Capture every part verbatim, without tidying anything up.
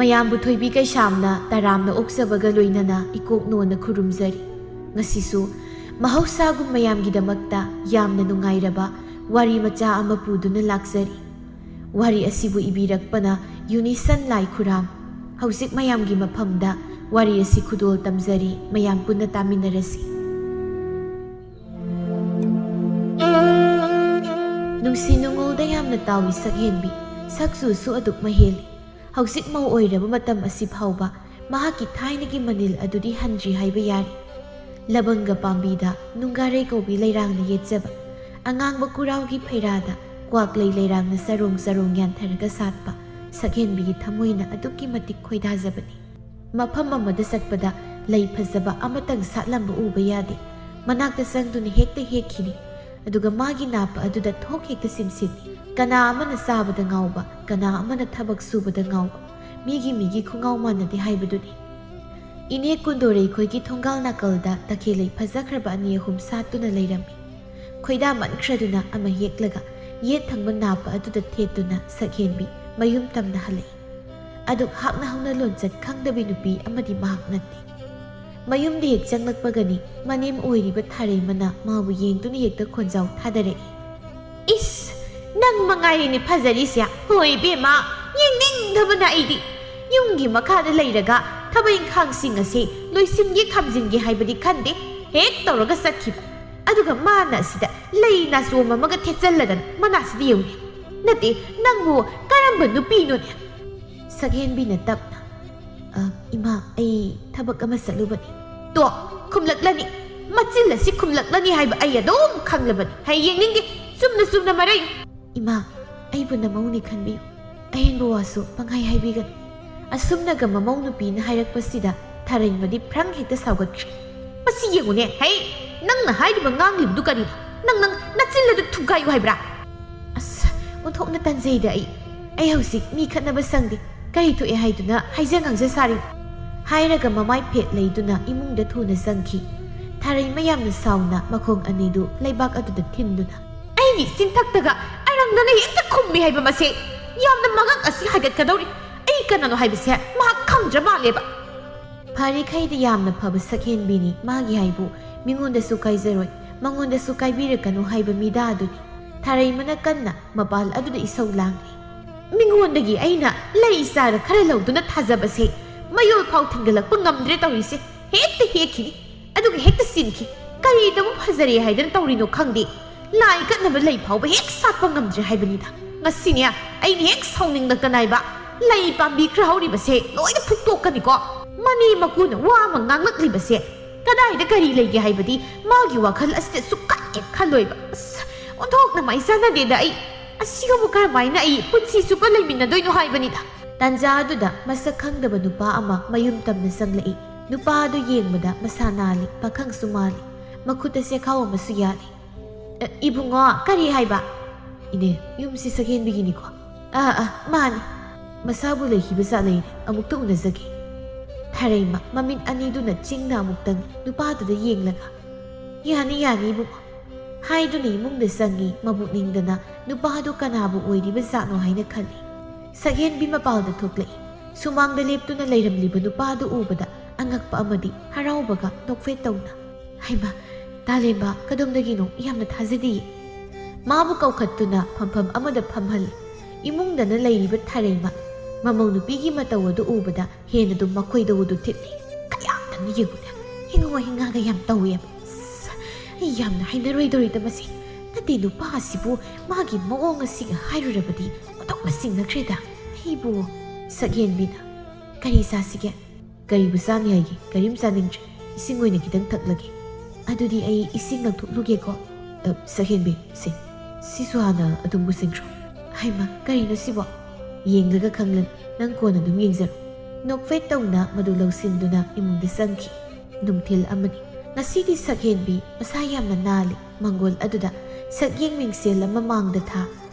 ꯃꯌꯥꯝꯕꯨ ꯊꯣꯏꯕꯤ ꯀꯩꯁꯥꯝꯅ ꯇꯔꯥꯝꯅ ꯑꯣꯛꯆꯕꯒ ꯂꯣꯏꯅꯅ ꯏꯀꯣꯛ ꯅꯣꯟꯅ ꯈꯨꯔꯨꯝꯖꯔꯤ꯫ ꯉꯁꯤꯁꯨ ꯃꯍꯧꯁꯥꯒꯨꯝ ꯃꯌꯥꯝꯒꯤꯗꯃꯛꯇ ꯌꯥꯝꯅ ꯅꯨꯡꯉꯥꯏꯔꯕ ꯋꯥꯔꯤ ꯃꯆꯥ ꯑꯃ ꯄꯨꯗꯨꯅ ꯂꯥꯛꯆꯔꯤ꯫ ꯋꯥꯔꯤ ꯑꯁꯤꯕꯨ ꯏꯕꯤꯔꯛꯄꯅ ꯌꯨꯅꯤꯁꯟ ꯂꯥꯏꯈꯨꯔꯥꯝ꯫ ꯍꯧꯖꯤꯛ ꯃꯌꯥꯝꯒꯤ ꯃꯐꯝꯗ ꯋꯥꯔꯤ ꯑꯁꯤ ꯈꯨꯗꯣꯜ ꯇꯝꯖꯔꯤ, ꯃꯌꯥꯝ ꯄꯨꯟꯅ ꯇꯥꯃꯤꯟꯅꯔꯁꯤ꯫ ꯅꯨꯡꯁꯤ ꯅꯨꯡꯉꯣꯜꯗ ꯌꯥꯝꯅ ꯇꯥꯎꯏ ꯁꯛꯍꯦꯟꯕꯤ, ꯁꯛꯆꯨꯁꯨ ꯑꯗꯨꯛ ꯃꯍꯦꯜꯂꯤ꯫ ꯍꯧꯖꯤꯛ ꯃꯧ ꯑꯣꯏꯔꯕ ꯃꯇꯝ ꯑꯁꯤ ꯐꯥꯎꯕ ꯃꯍꯥꯛꯀꯤ ꯊꯥꯏꯅꯒꯤ ꯃꯅꯤꯜ ꯑꯗꯨꯗꯤ ꯍꯟꯗ꯭ꯔꯤ ꯍꯥꯏꯕ ꯌꯥꯔꯤ꯫ ꯂꯕꯪꯒ ꯄꯥꯝꯕꯤꯗ ꯅꯨꯡꯒꯥꯔꯩ ꯀꯧꯕꯤ ꯂꯩꯔꯥꯡꯅ ꯌꯦꯠꯆꯕ, ꯑꯉꯥꯡꯕ ꯀꯨꯔꯥꯎꯒꯤ ꯐꯩꯔꯥꯗ ꯀ꯭ꯋꯥꯛꯂꯩ ꯂꯩꯔꯥꯡꯅ ꯆꯔꯣꯡ ꯆꯔꯣꯡ ꯌꯥꯟꯊꯔꯒ ꯁꯥꯠꯄ ꯁꯛꯍꯦꯟꯕꯤꯒꯤ ꯊꯃꯣꯏꯅ ꯑꯗꯨꯛꯀꯤ ꯃꯇꯤꯛ ꯈꯣꯏꯗꯥꯖꯕꯅꯤ꯫ ꯃꯐꯝ ꯑꯃꯗ ꯆꯠꯄꯗ ꯂꯩ ꯐꯖꯕ ꯑꯃꯇꯪ ꯁꯥꯠꯂꯝꯕ ꯎꯕ ꯌꯥꯗꯦ꯫ ꯃꯅꯥꯛꯇ ꯆꯪꯗꯨꯅ ꯍꯦꯛꯇ ꯍꯦꯛꯈꯤꯅꯤ꯫ ꯑꯗꯨꯒ ꯃꯥꯒꯤ ꯅꯥꯞꯄ ꯑꯗꯨꯗ ꯊꯣꯛ ꯍꯦꯛꯇ ꯁꯤꯝꯁꯤꯠꯅꯤ꯫ ꯀꯅꯥ ꯑꯃꯅ ꯆꯥꯕꯗ ꯉꯥꯎꯕ, ꯀꯅꯥ ꯑꯃꯅ ꯊꯕꯛ ꯁꯨꯕꯗ ꯉꯥꯎꯕ, ꯃꯤꯒꯤ ꯃꯤꯒꯤ ꯈꯨꯉꯥꯎ ꯃꯥꯟꯅꯗꯦ ꯍꯥꯏꯕꯗꯨꯅꯤ꯫ ꯏꯅꯦ ꯀꯨꯟꯗꯣꯔꯩꯈꯣꯏꯒꯤ ꯊꯣꯡꯒꯥꯜ ꯅꯥꯀꯜꯗ ꯇꯈꯦꯜꯂꯩ ꯐꯖꯈ꯭ꯔꯕ ꯑꯅꯤ ꯑꯍꯨꯝ ꯁꯥꯠꯇꯨꯅ ꯂꯩꯔꯝꯃꯤ꯫ ꯈꯣꯏꯗꯥꯃꯟꯈ꯭ꯔꯗꯨꯅ ꯑꯃ ꯍꯦꯛꯂꯒ ꯌꯦꯠ ꯊꯪꯕ ꯅꯥꯞꯄ ꯑꯗꯨꯗ ꯊꯦꯠꯇꯨꯅ ꯁꯛꯍꯦꯟꯕꯤ ꯃꯌꯨꯝ ꯇꯝꯅ ꯍꯜꯂꯛꯏ꯫ ꯑꯗꯨꯛ ꯍꯥꯛꯅ ꯍꯧꯅ ꯂꯣꯟꯆꯠ ꯈꯪꯗꯕꯤ ꯅꯨꯄꯤ ꯑꯃꯗꯤ ꯃꯍꯥꯛ ꯅꯠꯇꯦ꯫ ꯃꯌꯨꯝꯗ ꯍꯦꯛ ꯆꯪꯂꯛꯄꯒꯅꯤ ꯃꯅꯦꯝ ꯑꯣꯏꯔꯤꯕ ꯊꯥꯔꯩꯃꯅ ꯃꯥꯕꯨ ꯌꯦꯡꯗꯨꯅ ꯍꯦꯛꯇ ꯈꯣꯟꯖꯥꯎ ꯊꯥꯗꯔꯛꯏ꯫ "ꯏꯁ, ꯅꯪ ꯃꯉꯥꯏꯔꯦꯅꯦ ꯐꯖꯔꯤꯁꯦ꯫ ꯍꯣꯏ ꯏꯕꯦꯝꯃ, ꯌꯦꯡꯅꯤꯡꯗꯕꯅ ꯑꯩꯗꯤ꯫ ꯌꯨꯝꯒꯤ ꯃꯈꯥꯗ ꯂꯩꯔꯒ ꯊꯕꯛ ꯏꯪꯈꯥꯡꯁꯤꯡ ꯑꯁꯤ ꯂꯣꯏꯁꯤꯟꯒꯦ ꯈꯥꯝꯖꯤꯟꯒꯦ ꯍꯥꯏꯕꯗꯤ ꯈꯟꯗꯦ꯫ ꯍꯦꯛ ꯇꯧꯔꯒ ꯆꯠꯈꯤꯕ꯫ ꯑꯗꯨꯒ ꯃꯥꯅ ꯑꯁꯤꯗ ꯂꯩ ꯅꯥꯆꯣꯝ ꯑꯃꯒ ꯊꯦꯠꯆꯜꯂꯗꯅ ꯃꯅꯥꯁꯤꯗ ꯌꯦꯡꯉꯨꯅꯦ꯫ ꯅꯠꯇꯦ, ꯅꯪꯕꯨ ꯀꯔꯝꯕ ꯅꯨꯄꯤꯅꯣꯅꯦ?" ꯁꯛꯍꯦꯟꯕꯤꯅ ꯇꯞꯅ, "ꯑ, ꯏꯃꯥ, ꯑꯩ ꯊꯕꯛ ꯑꯃ ꯆꯠꯂꯨꯕꯅꯤ꯫" "ꯇꯣ, ꯈꯨꯝꯂꯛꯂꯅꯤ꯫ ꯃꯆꯤꯜ ꯑꯁꯤ ꯈꯨꯝꯂꯛꯂꯅꯤ ꯍꯥꯏꯕ ꯑꯩ ꯑꯗꯨꯝ ꯈꯪꯂꯕꯅꯤ꯫ ꯍꯩ ꯌꯦꯡꯅꯤꯡꯗꯦ꯫ ꯆꯨꯝꯅ ꯆꯨꯝꯅ ꯃꯔꯩ꯫" "ꯏꯃꯥ, ꯑꯩꯕꯨ ꯅꯃꯧꯅꯤ ꯈꯟꯕꯤꯌꯨ꯫ ꯑꯍꯦꯟꯕ ꯋꯥꯁꯨ ꯄꯪꯍꯥꯏ ꯍꯥꯏꯕꯤꯒꯅꯨ꯫" ꯑꯁꯨꯝꯅꯒ ꯃꯃꯧ ꯅꯨꯄꯤꯅ ꯍꯥꯏꯔꯛꯄꯁꯤꯗ ꯊꯥꯔꯩꯃꯗꯤ ꯐ꯭ꯔꯪ ꯍꯦꯛꯇ ꯁꯥꯎꯒꯠꯈ꯭ꯔꯦ꯫ "ꯃꯁꯤ ꯌꯦꯡꯉꯨꯅꯦ, ꯍꯩ! ꯅꯪꯅ ꯍꯥꯏꯔꯤꯕ ꯉꯥꯡꯂꯤꯕꯗꯨ ꯀꯔꯤꯅꯣ? ꯅꯪ, ꯅꯪ ꯅꯆꯤꯜ ꯑꯗꯨ ꯊꯨꯒꯥꯏꯌꯨ ꯍꯥꯏꯕ꯭ꯔꯥ?" "ꯑꯁ, ꯑꯣꯟꯊꯣꯛꯅ ꯇꯟꯖꯩꯗ ꯑꯩ꯫ ꯑꯩ ꯍꯧꯖꯤꯛ ꯃꯤ ꯈꯠꯅꯕ ꯁꯪꯗꯦ꯫ ꯀꯔꯤ ꯊꯣꯛꯑꯦ ꯍꯥꯏꯗꯨꯅ ꯍꯥꯏꯖ ꯉꯥꯡꯖ ꯁꯥꯔꯤ?" ꯍꯥꯏꯔꯒ ꯃꯃꯥꯏ ꯐꯦꯠ ꯂꯩꯗꯨꯅ ꯏꯃꯨꯡꯗ ꯊꯨꯅ ꯆꯪꯈꯤ꯫ ꯊꯥꯔꯩꯃ ꯌꯥꯝꯅ ꯁꯥꯎꯅ ꯃꯈꯣꯡ ꯑꯅꯤꯗꯨ ꯂꯩꯕꯥꯛ ꯑꯗꯨꯗ ꯊꯤꯟꯗꯨꯅ, "ꯑꯩꯒꯤ ꯆꯤꯟꯊꯛꯇꯒ ꯑꯔꯪꯗꯅ ꯍꯦꯛꯇ ꯈꯨꯝꯃꯤ ꯍꯥꯏꯕ ꯃꯁꯦ! ꯌꯥꯝꯅ ꯃꯉꯛ ꯑꯁꯤ ꯍꯥꯏꯒꯠꯀꯗꯧꯔꯤ꯫ ꯑꯩ ꯀꯅꯥꯅꯣ ꯍꯥꯏꯕꯁꯦ ꯃꯍꯥꯛ ꯈꯪꯗ꯭ꯔ ꯃꯥꯜꯂꯦꯕ!" ꯐꯔꯤꯈꯩꯗꯤ ꯌꯥꯝꯅ ꯐꯕ ꯁꯛꯍꯦꯟꯕꯤꯅꯤ꯫ ꯃꯥꯒꯤ ꯍꯥꯏꯕꯨ ꯃꯤꯉꯣꯟꯗꯁꯨ ꯀꯥꯏꯖꯔꯣꯏ, ꯃꯉꯣꯟꯗꯁꯨ ꯀꯥꯏꯕꯤꯔꯛꯀꯅꯨ ꯍꯥꯏꯕ ꯃꯤꯗꯥ ꯑꯗꯨꯅꯤ꯫ ꯊꯥꯔꯩꯃꯅ ꯀꯟꯅ ꯃꯄꯥꯜ ꯑꯗꯨꯗ ꯏꯁꯧ ꯂꯥꯡꯂꯤ꯫ "ꯃꯤꯉꯣꯟꯗꯒꯤ ꯑꯩꯅ ꯂꯩ ꯆꯥꯔ ꯈꯔ ꯂꯧꯗꯨꯅ ꯊꯥꯖꯕꯁꯦ ꯃꯌꯣꯜ ꯐꯥꯎ ꯊꯤꯡꯒꯠꯂꯛꯄ ꯉꯝꯗ꯭ꯔꯦ ꯇꯧꯔꯤꯁꯦ꯫ ꯍꯦꯛꯇ ꯍꯦꯛꯈꯤꯅꯤ, ꯑꯗꯨꯒ ꯍꯦꯛꯇ ꯁꯤꯟꯈꯤ꯫ ꯀꯔꯤꯗꯕꯨ ꯐꯖꯔꯦ ꯍꯥꯏꯗꯅ ꯇꯧꯔꯤꯅꯣ ꯈꯪꯗꯦ꯫ ꯂꯥꯏ ꯀꯠꯅꯕ ꯂꯩ ꯐꯥꯎꯕ ꯍꯦꯛ ꯁꯥꯠꯄ ꯉꯝꯗ꯭ꯔꯦ ꯍꯥꯏꯕꯅꯤꯗ꯫ ꯉꯁꯤꯅꯦ, ꯑꯩꯅ ꯍꯦꯛ ꯁꯥꯎꯅꯤꯡꯂꯛꯇꯅ ꯍꯥꯏꯕ, ꯂꯩ ꯄꯥꯝꯕꯤ ꯈꯔ ꯍꯧꯔꯤꯕꯁꯦ ꯂꯣꯏꯅ ꯐꯨꯛꯇꯣꯛꯀꯅꯤꯀꯣ꯫ ꯃꯅꯦ ꯃꯀꯨꯅ ꯋꯥ ꯑꯃ ꯉꯥꯡꯂꯛꯂꯤꯕꯁꯦ ꯀꯗꯥꯏꯗ ꯀꯔꯤ ꯂꯩꯒꯦ ꯍꯥꯏꯕꯗꯤ ꯃꯥꯒꯤ ꯋꯥꯈꯜ ꯑꯁꯤꯗ ꯁꯨꯛꯈꯟ ꯍꯦꯛ ꯈꯜꯂꯣꯏꯕ꯫ ꯑꯁ, ꯑꯣꯟꯊꯣꯛꯅ ꯃꯥꯏ ꯆꯥꯟꯅꯗꯦꯗ ꯑꯩ꯫ ꯑꯁꯤꯒꯕꯨ ꯀꯔꯝꯍꯥꯏꯅ ꯑꯩ ꯄꯨꯟꯁꯤ ꯆꯨꯞꯄ ꯂꯩꯃꯤꯟꯅꯗꯣꯏꯅꯣ ꯍꯥꯏꯕꯅꯤꯗ!" ꯇꯥꯟꯖꯥ ꯑꯗꯨꯗ ꯃꯁꯛ ꯈꯪꯗꯕ ꯅꯨꯄꯥ ꯑꯃ ꯃꯌꯨꯝ ꯇꯝꯅ ꯆꯪꯂꯛꯏ꯫ ꯅꯨꯄꯥ ꯑꯗꯨ ꯌꯦꯡꯕꯗ ꯃꯁꯥ ꯅꯥꯜꯂꯤ, ꯄꯥꯈꯪꯁꯨ ꯃꯥꯜꯂꯤ꯫ ꯃꯈꯨꯠꯇ ꯆꯦꯈꯥꯎ ꯑꯃꯁꯨ ꯌꯥꯜꯂꯤ꯫ "ꯑ, ꯏꯕꯨꯡꯉꯣ, ꯀꯔꯤ ꯍꯥꯏꯕ?" "ꯏꯅꯦ, ꯌꯨꯝꯁꯤ ꯁꯛꯍꯦꯟꯕꯤꯒꯤꯅꯤꯀꯣ?" "ꯑꯥ, ꯑꯥ, ꯃꯥꯅꯤ꯫ ꯃꯁꯥꯕꯨ ꯂꯩꯈꯤꯕ ꯖꯥꯠ ꯂꯩꯔꯦ, ꯑꯃꯨꯛꯇ ꯎꯅꯖꯒꯦ꯫" ꯊꯥꯔꯩꯃ ꯃꯃꯤꯠ ꯑꯅꯤꯗꯨꯅ ꯆꯤꯡꯅ ꯑꯃꯨꯛꯇꯪ ꯅꯨꯄꯥꯗꯨꯗ ꯌꯦꯡꯂꯒ, "ꯌꯥꯅꯤ, ꯌꯥꯅꯤ ꯏꯕꯨꯡꯉꯣ" ꯍꯥꯏꯗꯨꯅ ꯏꯃꯨꯡꯗ ꯆꯪꯉꯤ꯫ ꯃꯕꯨꯛ ꯅꯤꯡꯗꯅ ꯅꯨꯄꯥꯗꯨ ꯀꯅꯥꯕꯨ ꯑꯣꯏꯔꯤꯕ ꯖꯥꯠꯅꯣ ꯍꯥꯏꯅ ꯈꯜꯂꯤ꯫ ꯁꯛꯍꯦꯟꯕꯤ ꯃꯄꯥꯜꯗ ꯊꯣꯛꯂꯛꯏ꯫ ꯁꯨꯃꯥꯡꯗ ꯂꯦꯞꯇꯨꯅ ꯂꯩꯔꯝꯂꯤꯕ ꯅꯨꯄꯥꯗꯨ ꯎꯕꯗ ꯑꯉꯛꯄ ꯑꯃꯗꯤ ꯍꯔꯥꯎꯕꯒ ꯅꯣꯛꯐꯦꯠ ꯇꯧꯅ, "ꯍꯩꯃꯥ, ꯇꯥꯂꯦꯟꯕ, ꯀꯗꯣꯝꯗꯒꯤꯅꯣ? ꯌꯥꯝꯅ ꯊꯥꯖꯗꯤꯌꯦ꯫" ꯃꯥꯕꯨ ꯀꯧꯈꯠꯇꯨꯅ ꯐꯝꯐꯝ ꯑꯃꯗ ꯐꯝꯍꯜꯂꯤ꯫ ꯏꯃꯨꯡꯗꯅ ꯂꯩꯔꯤꯕ ꯊꯥꯔꯩꯃ ꯃꯃꯧ ꯅꯨꯄꯤꯒꯤ ꯃꯇꯧ ꯑꯗꯨ ꯎꯕꯗ ꯍꯦꯟꯅ ꯑꯗꯨꯝ ꯃꯈꯣꯏꯗ ꯎꯗꯨ ꯊꯤꯠꯂꯤ꯫ "ꯀꯌꯥꯝꯇꯅ ꯌꯦꯡꯉꯨꯅꯦ, ꯍꯤꯡꯉꯣ ꯍꯤꯡꯉꯥꯒ ꯌꯥꯝ ꯇꯧꯋꯦ꯫ ꯑꯁ, ꯑꯩ ꯌꯥꯝꯅ ꯍꯩꯅꯔꯣꯏꯗꯧꯔꯤꯗ ꯃꯁꯤ꯫ ꯅꯠꯇꯦ, ꯅꯨꯄꯥ ꯑꯁꯤꯕꯨ ꯃꯥꯒꯤ ꯃꯑꯣꯡ ꯑꯁꯤꯒ ꯍꯥꯏꯔꯨꯔꯕꯗꯤ ꯑꯣꯟꯊꯣꯛꯅ ꯆꯤꯡꯅꯈ꯭ꯔꯦꯗ ꯑꯩꯕꯨ꯫" ꯁꯛꯍꯦꯟꯕꯤꯅ, "ꯀꯔꯤ ꯆꯥꯁꯤꯒꯦ?" "ꯀꯔꯤꯕꯨ ꯆꯥꯅꯤ ꯍꯥꯏꯒꯦ? ꯀꯔꯤꯝ ꯆꯥꯅꯤꯡꯗ꯭ꯔꯦ꯫ ꯏꯁꯤꯡ ꯑꯣꯏꯅ ꯈꯤꯇꯪ ꯊꯛꯂꯒꯦ꯫" "ꯑꯗꯨꯗꯤ ꯑꯩ ꯏꯁꯤꯡ ꯂꯧꯊꯣꯛꯂꯨꯒꯦꯀꯣ꯫" "ꯑ, ꯁꯛꯍꯦꯟꯕꯤ, ꯁꯦ, ꯁꯤꯁꯨ ꯍꯥꯟꯅ ꯑꯗꯨꯝ ꯄꯨꯁꯤꯟꯈ꯭ꯔꯣ꯫" "ꯍꯩꯃꯥ, ꯀꯔꯤꯅꯣ ꯁꯤꯕꯣ?" "ꯌꯦꯡꯂꯒ ꯈꯪꯂꯅꯤ, ꯅꯪ ꯀꯣꯟꯅ ꯑꯗꯨꯝ ꯌꯦꯡꯖꯔꯣ꯫" ꯅꯣꯛꯐꯦꯠ ꯇꯧꯅ ꯃꯗꯨ ꯂꯧꯁꯤꯟꯗꯨꯅ ꯏꯃꯨꯡꯗ ꯆꯪꯈꯤ꯫ ꯅꯨꯡꯊꯤꯜ ꯑꯃꯅꯤ꯫ ꯉꯁꯤꯗꯤ ꯁꯛꯍꯦꯟꯕꯤ ꯃꯁꯥ ꯌꯥꯝꯅ ꯅꯥꯜꯂꯤ꯫ ꯃꯪꯒꯣꯜ ꯑꯗꯨꯗ ꯁꯛꯌꯦꯡ ꯃꯤꯡꯁꯦꯜ ꯑꯃ ꯃꯥꯡꯗ ꯊꯥ꯫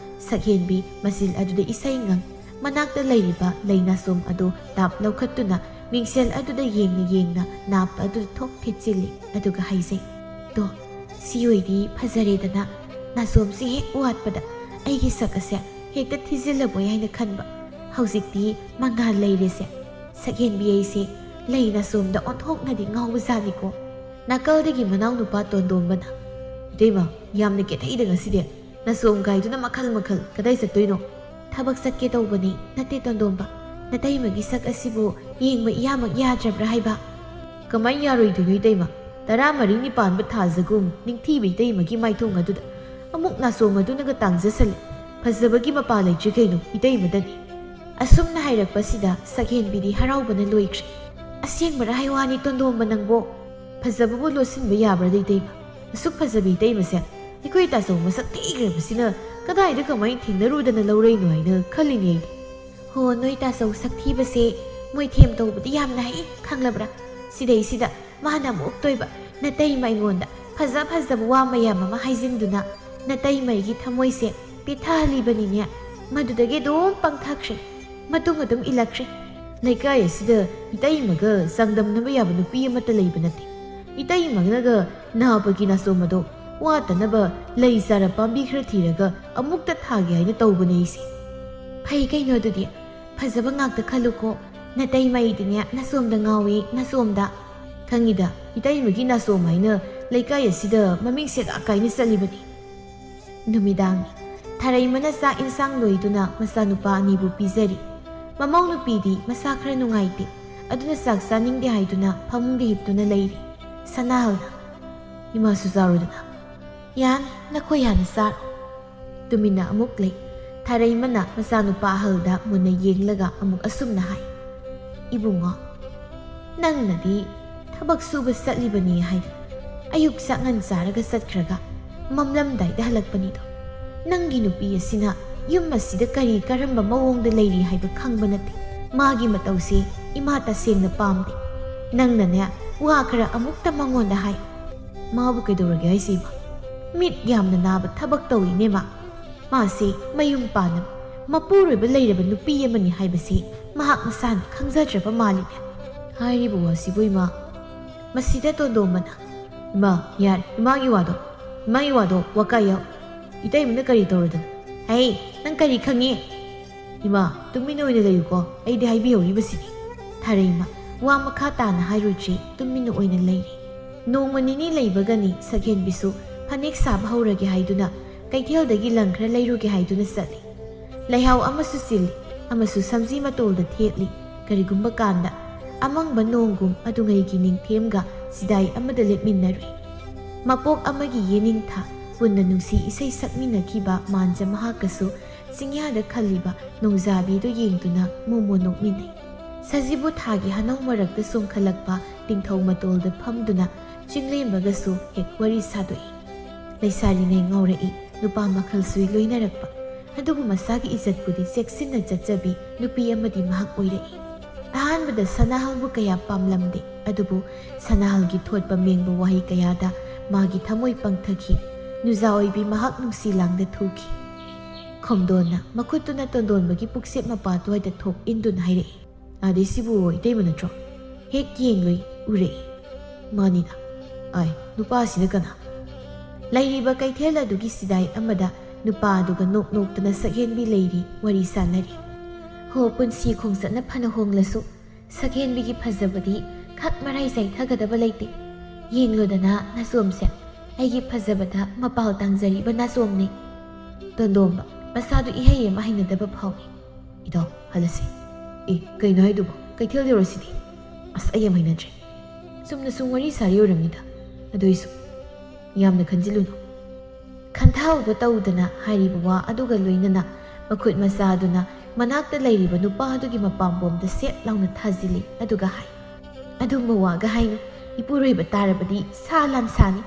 ꯁꯛꯍꯦꯟꯕꯤ ꯃꯆꯤꯜ ꯑꯗꯨꯗ ꯏꯁꯩ ꯉꯪ꯫ ꯃꯅꯥꯛꯇ ꯂꯩꯔꯤꯕ ꯂꯩ ꯅꯥꯆꯣꯝ ꯑꯗꯨ ꯇꯥꯞ ꯂꯧꯈꯠꯇꯨꯅ ꯃꯤꯡꯁꯦꯜ ꯑꯗꯨꯗ ꯌꯦꯡꯅ ꯌꯦꯡꯅ ꯅꯥꯞ ꯑꯗꯨꯗ ꯊꯣꯛ ꯊꯤꯠꯆꯤꯜꯂꯤ꯫ ꯑꯗꯨꯒ ꯍꯥꯏꯖꯩ, "ꯇꯣ, ꯁꯤ ꯑꯣꯏꯗꯤ ꯐꯖꯔꯦꯗꯅ꯫ ꯅꯥꯆꯣꯝꯁꯤ ꯍꯦꯛ ꯋꯥꯠꯄꯗ ꯑꯩꯒꯤ ꯁꯛ ꯑꯁꯦ ꯍꯦꯛꯇ ꯊꯤꯖꯤꯜꯂꯕꯣꯏ ꯍꯥꯏꯅ ꯈꯟꯕ꯫ ꯍꯧꯖꯤꯛꯇꯤ ꯃꯉꯥꯜ ꯂꯩꯔꯦꯁꯦ꯫ ꯁꯛꯍꯦꯟꯕꯤ ꯑꯩꯁꯦ ꯂꯩ ꯅꯥꯆꯣꯝꯗ ꯑꯣꯟꯊꯣꯛꯅꯗꯤ ꯉꯥꯎꯕꯖꯥꯠꯅꯤꯀꯣ"꯫ ꯅꯥꯀꯜꯗꯒꯤ ꯃꯅꯥꯎꯅꯨꯄꯥ ꯇꯣꯟꯗꯣꯝꯕꯅ, "ꯏꯇꯩꯃ, ꯌꯥꯝꯅ ꯀꯦꯊꯩꯗ ꯉꯁꯤꯗꯤ꯫ ꯅꯥꯆꯣꯝ ꯀꯥꯏꯗꯨꯅ ꯃꯈꯜ ꯃꯈꯜ꯫ ꯀꯗꯥꯏ ꯆꯠꯇꯣꯏꯅꯣ?" "ꯊꯕꯛ ꯆꯠꯀꯦ ꯇꯧꯕꯅꯤ꯫ ꯅꯠꯇꯦ ꯇꯣꯟꯗꯣꯝꯕ, ꯅꯇꯩꯃꯒꯤ ꯁꯛ ꯑꯁꯤꯕꯨ ꯌꯦꯡꯕ ꯏꯌꯥꯃꯛ ꯌꯥꯗ꯭ꯔꯕ꯭ꯔꯥ ꯍꯥꯏꯕ?" "ꯀꯃꯥꯏ ꯌꯥꯔꯣꯏꯗꯣꯏꯅꯣ ꯏꯇꯩꯃ? ꯇꯔꯥꯃꯔꯤ ꯅꯤꯄꯥꯟꯕ ꯊꯥꯖꯒꯨꯝ ꯅꯤꯡꯊꯤꯕ ꯏꯇꯩꯃꯒꯤ ꯃꯥꯏꯊꯣꯡ ꯑꯗꯨꯗ ꯑꯃꯨꯛ ꯅꯥꯆꯣꯝ ꯑꯗꯨꯅꯒ ꯇꯥꯡꯖꯁꯜꯂꯦ꯫ ꯐꯖꯕꯒꯤ ꯃꯄꯥ ꯂꯩꯇ꯭ꯔꯦ ꯀꯩꯅꯣ ꯏꯇꯩꯃꯗꯗꯤ"꯫ ꯑꯁꯨꯝꯅ ꯍꯥꯏꯔꯛꯄꯁꯤꯗ ꯁꯛꯍꯦꯟꯕꯤꯗꯤ ꯍꯔꯥꯎꯕꯅ ꯂꯣꯏꯈ꯭ꯔꯦ꯫ "ꯑꯁꯦꯡꯕꯔ ꯍꯥꯏ ꯋꯥꯅꯤ ꯇꯣꯟꯗꯣꯝꯕ ꯅꯪꯕꯣ? ꯐꯖꯕꯕꯨ ꯂꯣꯠꯁꯤꯟꯕ ꯌꯥꯕ꯭ꯔꯥꯗ ꯏꯇꯩꯃ? ꯑꯁꯨꯛ ꯐꯖꯕꯤ ꯏꯇꯩꯃꯁꯦ ꯑꯩꯈꯣꯏ ꯇꯥꯆꯧ ꯃꯁꯛ ꯊꯤꯈ꯭ꯔꯕꯁꯤꯅ ꯀꯗꯥꯏꯗ ꯀꯃꯥꯏꯅ ꯊꯦꯡꯅꯔꯨꯗꯅ ꯂꯧꯔꯛꯏꯅꯣ ꯍꯥꯏꯅ ꯈꯜꯂꯤꯅꯦ ꯑꯩꯗꯤ"꯫ "ꯍꯣ, ꯅꯣꯏ ꯇꯥꯆꯧ ꯁꯛꯊꯤꯕꯁꯦ ꯃꯣꯏ ꯊꯦꯝ ꯇꯧꯕꯗꯤ ꯌꯥꯝꯅ ꯍꯩ, ꯈꯪꯂꯕ꯭ꯔꯥ? ꯁꯤꯗꯩꯁꯤꯗ ꯃꯥꯅ ꯑꯃꯨꯛ ꯇꯣꯏꯕ ꯅꯇꯩꯃ ꯑꯩꯉꯣꯟꯗ ꯐꯖ ꯐꯖꯕ ꯋꯥ ꯃꯌꯥꯝ ꯑꯃ ꯍꯥꯏꯖꯤꯟꯗꯨꯅ ꯅꯇꯩꯃ ꯑꯩꯒꯤ ꯊꯃꯣꯏꯁꯦ ꯄꯦꯠꯊꯍꯜꯂꯤꯕꯅꯤꯅꯦ꯫ ꯃꯗꯨꯗꯒꯤ ꯑꯗꯨꯝ ꯄꯪꯊꯈ꯭ꯔꯦ, ꯃꯇꯨꯡ ꯑꯗꯨꯝ ꯏꯜꯂꯛꯈ꯭ꯔꯦ꯫ ꯂꯩꯀꯥꯏ ꯑꯁꯤꯗ ꯏꯇꯩꯃꯒ ꯆꯥꯡꯗꯝꯅꯕ ꯌꯥꯕ ꯅꯨꯄꯤ ꯑꯃꯠꯇ ꯂꯩꯕ ꯅꯠꯇꯦ꯫ ꯏꯇꯩꯃꯅꯒ ꯅꯥꯕꯒꯤ ꯅꯥꯆꯣꯝ ꯑꯗꯣ ꯋꯥꯠꯇꯅꯕ ꯂꯩ ꯆꯥꯔ ꯄꯥꯝꯕꯤ ꯈꯔ ꯊꯤꯔꯒ ꯑꯃꯨꯛꯇ ꯊꯥꯒꯦ ꯍꯥꯏꯅ ꯇꯧꯕꯅꯦ ꯑꯩꯁꯦ"꯫ "ꯐꯩ ꯀꯩꯅꯣ ꯑꯗꯨꯗꯤ, ꯐꯖꯕ ꯉꯥꯛꯇ ꯈꯜꯂꯨꯀꯣ꯫ ꯅꯇꯩꯃ ꯑꯩꯗꯤꯅꯦ ꯅꯥꯆꯣꯝꯗ ꯉꯥꯎꯏ, ꯅꯥꯆꯣꯝꯗ"꯫ "ꯈꯪꯉꯤꯗ, ꯏꯇꯩꯃꯒꯤ ꯅꯥꯆꯣꯝ ꯍꯥꯏꯅ ꯂꯩꯀꯥꯏ ꯑꯁꯤꯗ ꯃꯃꯤꯡ ꯁꯦꯒꯥꯛ ꯀꯥꯏꯅ ꯆꯠꯂꯤꯕꯅꯤ"꯫ ꯅꯨꯃꯤꯗꯥꯡꯅꯤ꯫ ꯊꯥꯔꯩꯃꯅ ꯆꯥꯛ ꯏꯟꯁꯥꯡ ꯂꯣꯏꯗꯨꯅ ꯃꯆꯥꯅꯨꯄꯥ ꯑꯅꯤꯕꯨ ꯄꯤꯖꯔꯤ꯫ ꯃꯃꯧ ꯅꯨꯄꯤꯗꯤ ꯃꯁꯥ ꯈꯔ ꯅꯨꯡꯉꯥꯏꯇꯦ, ꯑꯗꯨꯅ ꯆꯥꯛ ꯆꯥꯅꯤꯡꯗꯦ ꯍꯥꯏꯗꯨꯅ ꯐꯃꯨꯡꯗ ꯍꯤꯞꯇꯨꯅ ꯂꯩꯔꯤ꯫ ꯁꯅꯥꯍꯜꯅ, "ꯏꯃꯥꯁꯨ ꯆꯥꯔꯨꯗꯅ"꯫ "ꯌꯥꯅꯤ, ꯅꯈꯣꯏ ꯍꯥꯟꯅ ꯆꯥꯔꯣ"꯫ ꯇꯨꯃꯤꯟꯅ ꯑꯃꯨꯛ ꯂꯩ꯫ ꯊꯥꯔꯩꯃꯅ ꯃꯆꯥꯅꯨꯄꯥ ꯑꯍꯜꯗ ꯃꯨꯟꯅ ꯌꯦꯡꯂꯒ ꯑꯃꯨꯛ ꯑꯁꯨꯝꯅ ꯍꯥꯏ, "ꯏꯕꯨꯡꯉꯣ, ꯅꯪꯅꯗꯤ ꯊꯕꯛ ꯁꯨꯕ ꯆꯠꯂꯤꯕꯅꯤ ꯍꯥꯏꯗꯅ ꯑꯌꯨꯛ ꯆꯥꯛꯉꯟ ꯆꯥꯔꯒ ꯆꯠꯈ꯭ꯔꯒ ꯃꯝꯂꯝꯗꯥꯏꯗ ꯍꯜꯂꯛꯄꯅꯤꯗꯣ꯫ ꯅꯪꯒꯤ ꯅꯨꯄꯤ ꯑꯁꯤꯅ ꯌꯨꯝ ꯑꯁꯤꯗ ꯀꯔꯤ ꯀꯔꯝꯕ ꯃꯑꯣꯡꯗ ꯂꯩꯔꯤ ꯍꯥꯏꯕ ꯈꯪꯕ ꯅꯠꯇꯦ꯫ ꯃꯥꯒꯤ ꯃꯇꯧꯁꯦ ꯏꯃꯥ ꯇꯁꯦꯡꯅ ꯄꯥꯝꯗꯦ꯫ ꯅꯪꯅꯅꯦ, ꯋꯥ ꯈꯔ ꯑꯃꯨꯛꯇ ꯃꯉꯣꯟꯗ ꯍꯥꯏ"꯫ "ꯃꯥꯕꯨ ꯀꯩꯗꯧꯔꯒꯦ ꯍꯥꯏꯁꯦ ꯏꯃꯥ? ꯃꯤꯠ ꯌꯥꯝꯅ ꯅꯥꯕ ꯊꯕꯛ ꯇꯧꯏꯅꯦ ꯃꯥ꯫ ꯃꯥꯁꯦ ꯃꯌꯨꯝ ꯄꯥꯟꯅꯕ, ꯃꯄꯨꯔꯣꯏꯕ ꯂꯩꯔꯕ ꯅꯨꯄꯤ ꯑꯃꯅꯤ ꯍꯥꯏꯕꯁꯤ ꯃꯍꯥꯛ ꯃꯁꯥꯅ ꯈꯪꯖꯗ꯭ꯔꯕ ꯃꯥꯜꯂꯤꯅꯦ"꯫ ꯍꯥꯏꯔꯤꯕ ꯋꯥꯁꯤꯕꯨ ꯏꯃꯥ? ꯃꯁꯤꯗ ꯇꯣꯟꯗꯣꯝꯕꯅ, "ꯏꯃꯥ, ꯌꯥꯔꯦ, ꯏꯃꯥꯒꯤ ꯋꯥꯗꯣ, ꯏꯃꯥꯒꯤ ꯋꯥꯗꯣ ꯋꯥꯀꯥꯏ ꯌꯥꯎ꯫ ꯏꯇꯩꯃꯅ ꯀꯔꯤ ꯇꯧꯔꯗꯅ?" "ꯍꯩ, ꯅꯪ ꯀꯔꯤ ꯈꯪꯉꯤ?" "ꯏꯃꯥ, ꯇꯨꯃꯤꯟ ꯑꯣꯏꯅ ꯂꯩꯌꯨꯀꯣ, ꯑꯩꯗꯤ ꯍꯥꯏꯕꯤꯍꯧꯔꯤꯕꯁꯤꯅꯤ꯫" ꯊꯥꯔꯩꯃ ꯋꯥ ꯃꯈꯥ ꯇꯥꯅ ꯍꯥꯏꯔꯨꯗ꯭ꯔꯤ, ꯇꯨꯃꯤꯟ ꯑꯣꯏꯅ ꯂꯩꯔꯤ꯫ ꯅꯣꯡꯃ ꯅꯤꯅꯤ ꯂꯩꯕꯒꯅꯤ ꯁꯛꯍꯦꯟꯕꯤꯁꯨ ꯐꯅꯦꯛ ꯁꯥꯕ ꯍꯧꯔꯒꯦ ꯍꯥꯏꯗꯨꯅ ꯀꯩꯊꯦꯜꯗꯒꯤ ꯂꯪ ꯈꯔ ꯂꯩꯔꯨꯒꯦ ꯍꯥꯏꯗꯨꯅ ꯆꯠꯂꯤ꯫ ꯂꯩꯍꯥꯎ ꯑꯃꯁꯨ ꯆꯤꯜꯂꯤ, ꯑꯃꯁꯨ ꯁꯝꯖꯤ ꯃꯇꯣꯜꯗ ꯊꯦꯠꯂꯤ꯫ ꯀꯔꯤꯒꯨꯝꯕ ꯀꯥꯟꯗ ꯑꯃꯪꯕ ꯅꯣꯡꯒꯨꯝ ꯑꯗꯨꯉꯩꯒꯤ ꯅꯤꯡꯊꯦꯝꯒ ꯆꯤꯗꯥꯏ ꯑꯃꯗ ꯂꯦꯞꯃꯤꯟꯅꯔꯨꯏ꯫ ꯃꯄꯣꯛ ꯑꯃꯒꯤ ꯌꯦꯅꯤꯡꯊꯥ ꯄꯨꯟꯅ ꯅꯨꯡꯁꯤ ꯏꯁꯩ ꯁꯛꯃꯤꯟꯅꯈꯤꯕ ꯃꯥꯟꯖ ꯃꯍꯥꯛꯀꯁꯨ ꯆꯤꯡꯌꯥꯗ ꯈꯜꯂꯤꯕ ꯅꯣꯡꯖꯥꯕꯤꯗꯨ ꯌꯦꯡꯗꯨꯅ ꯃꯣꯃꯣ ꯅꯣꯛꯃꯤꯟꯅꯩ꯫ ꯁꯖꯤꯕꯨ ꯊꯥꯒꯤ ꯍꯅꯧ ꯃꯔꯛꯇ ꯆꯣꯡꯈꯠꯂꯛꯄ ꯇꯤꯡꯊꯧ ꯃꯇꯣꯜꯗ ꯐꯝꯗꯨꯅ ꯆꯤꯡꯂꯦꯝꯕꯒꯁꯨ ꯍꯦꯛ ꯋꯥꯔꯤ ꯁꯥꯗꯣꯛꯏ꯫ ꯂꯩꯁꯥꯔꯤꯉꯩ ꯉꯥꯎꯔꯛꯏ, ꯅꯨꯄꯥ ꯃꯈꯜꯁꯨ ꯂꯣꯏꯅꯔꯛꯄ꯫ ꯑꯗꯨꯕꯨ ꯃꯁꯥꯒꯤ ꯏꯖꯠꯄꯨꯗꯤ ꯆꯦꯛꯁꯤꯟꯅ ꯆꯠꯆꯕꯤ ꯅꯨꯄꯤ ꯑꯃꯗꯤ ꯃꯍꯥꯛ ꯑꯣꯏꯔꯛꯏ꯫ ꯑꯍꯥꯟꯕꯗ ꯁꯅꯥꯍꯜꯕꯨ ꯀꯌꯥ ꯄꯥꯝꯂꯝꯗꯦ, ꯑꯗꯨꯕꯨ ꯁꯅꯥꯍꯜꯒꯤ ꯊꯣꯠꯄ ꯃꯦꯡꯕ ꯋꯥꯍꯩ ꯀꯌꯥꯗ ꯃꯥꯒꯤ ꯊꯃꯣꯏ ꯄꯪꯊꯈꯤ꯫ ꯅꯨꯖꯥ ꯑꯣꯏꯕꯤ ꯃꯍꯥꯛ ꯅꯨꯡꯁꯤ ꯂꯥꯡꯗ ꯊꯨꯈꯤ꯫ ꯈꯣꯝꯗꯣꯟꯅ ꯃꯈꯨꯠꯇꯨꯅ ꯇꯣꯟꯗꯣꯟꯕꯒꯤ ꯄꯨꯛꯁꯦꯞ ꯃꯄꯥ ꯑꯗꯨꯋꯥꯏꯗ ꯊꯣꯛ ꯏꯟꯗꯨꯅ ꯍꯥꯏꯔꯛꯏ, "ꯑꯥꯗꯩꯁꯤꯕꯨ ꯏꯇꯩꯃ ꯅꯠꯇ꯭ꯔꯣ?" ꯍꯦꯛ ꯌꯦꯡꯂꯨꯏ, ꯎꯔꯛꯏ꯫ "ꯃꯥꯅꯤꯅ꯫ ꯑꯥꯏ, ꯅꯨꯄꯥꯁꯤꯅ ꯀꯅꯥ?" ꯂꯩꯔꯤꯕ ꯀꯩꯊꯦꯜ ꯑꯗꯨꯒꯤ ꯁꯤꯗꯥꯏ ꯑꯃꯗ ꯅꯨꯄꯥ ꯑꯗꯨꯒ ꯅꯣꯛ ꯅꯣꯛꯇꯨꯅ ꯁꯛꯍꯦꯟꯕꯤ ꯂꯩꯔꯤ, ꯋꯥꯔꯤ ꯁꯥꯟꯅꯔꯤ꯫ ꯍꯣ, ꯄꯨꯟꯁꯤ ꯈꯣꯡꯆꯠꯅ ꯐꯅ ꯍꯣꯡꯂꯁꯨ ꯁꯛꯍꯦꯟꯕꯤꯒꯤ ꯐꯖꯕꯗꯤ ꯈꯛ ꯃꯔꯥꯏ ꯆꯥꯏꯊꯒꯗꯕ ꯂꯩꯇꯦ꯫ ꯌꯦꯡꯂꯨꯗꯅ ꯅꯥꯆꯣꯝꯁꯦ, ꯑꯩꯒꯤ ꯐꯖꯕꯗ ꯃꯄꯥꯜ ꯇꯥꯡꯖꯔꯤꯕ ꯅꯥꯆꯣꯝꯅꯤ꯫ ꯇꯣꯟꯗꯣꯝꯕ ꯃꯁꯥꯗꯨ ꯏꯍꯩ ꯑꯃ ꯍꯩꯅꯗꯕ ꯐꯥꯎꯏ꯫ "ꯏꯇꯥꯎ, ꯍꯜꯂꯁꯤ꯫" "ꯑꯦ, ꯀꯩꯅꯣ ꯍꯥꯏꯗꯨꯕꯣ? ꯀꯩꯊꯦꯜ ꯌꯧꯔꯁꯤꯗꯤ꯫" "ꯑꯁ, ꯑꯩ ꯌꯥꯝ ꯍꯩꯅꯗ꯭ꯔꯦ꯫" "ꯆꯨꯝꯅ ꯁꯨꯝ ꯋꯥꯔꯤ ꯁꯥꯔꯤ ꯑꯣꯏꯔꯝꯅꯤꯗ꯫ ꯑꯗꯨꯏꯁꯨ ꯌꯥꯝꯅ ꯈꯟꯖꯤꯜꯂꯨꯅꯨ꯫" ꯈꯟꯊꯍꯧꯕ ꯇꯧꯗꯅ ꯍꯥꯏꯔꯤꯕ ꯋꯥ ꯑꯗꯨꯒ ꯂꯣꯏꯅꯅ ꯃꯈꯨꯠ ꯃꯁꯥ ꯑꯗꯨꯅ ꯃꯅꯥꯛꯇ ꯂꯩꯔꯤꯕ ꯅꯨꯄꯥ ꯑꯗꯨꯒꯤ ꯃꯄꯥꯝꯕꯣꯝꯗ ꯁꯦꯠ ꯂꯥꯎꯅ ꯊꯥꯖꯤꯜꯂꯤ, ꯑꯗꯨꯒ ꯍꯥꯏ, "ꯑꯗꯨꯝꯕ ꯋꯥꯒ ꯍꯥꯏꯅꯨ, ꯏꯄꯨꯔꯣꯏꯕ ꯇꯥꯔꯕꯗꯤ ꯁꯥ ꯂꯥꯟ ꯁꯥꯅꯤ꯫"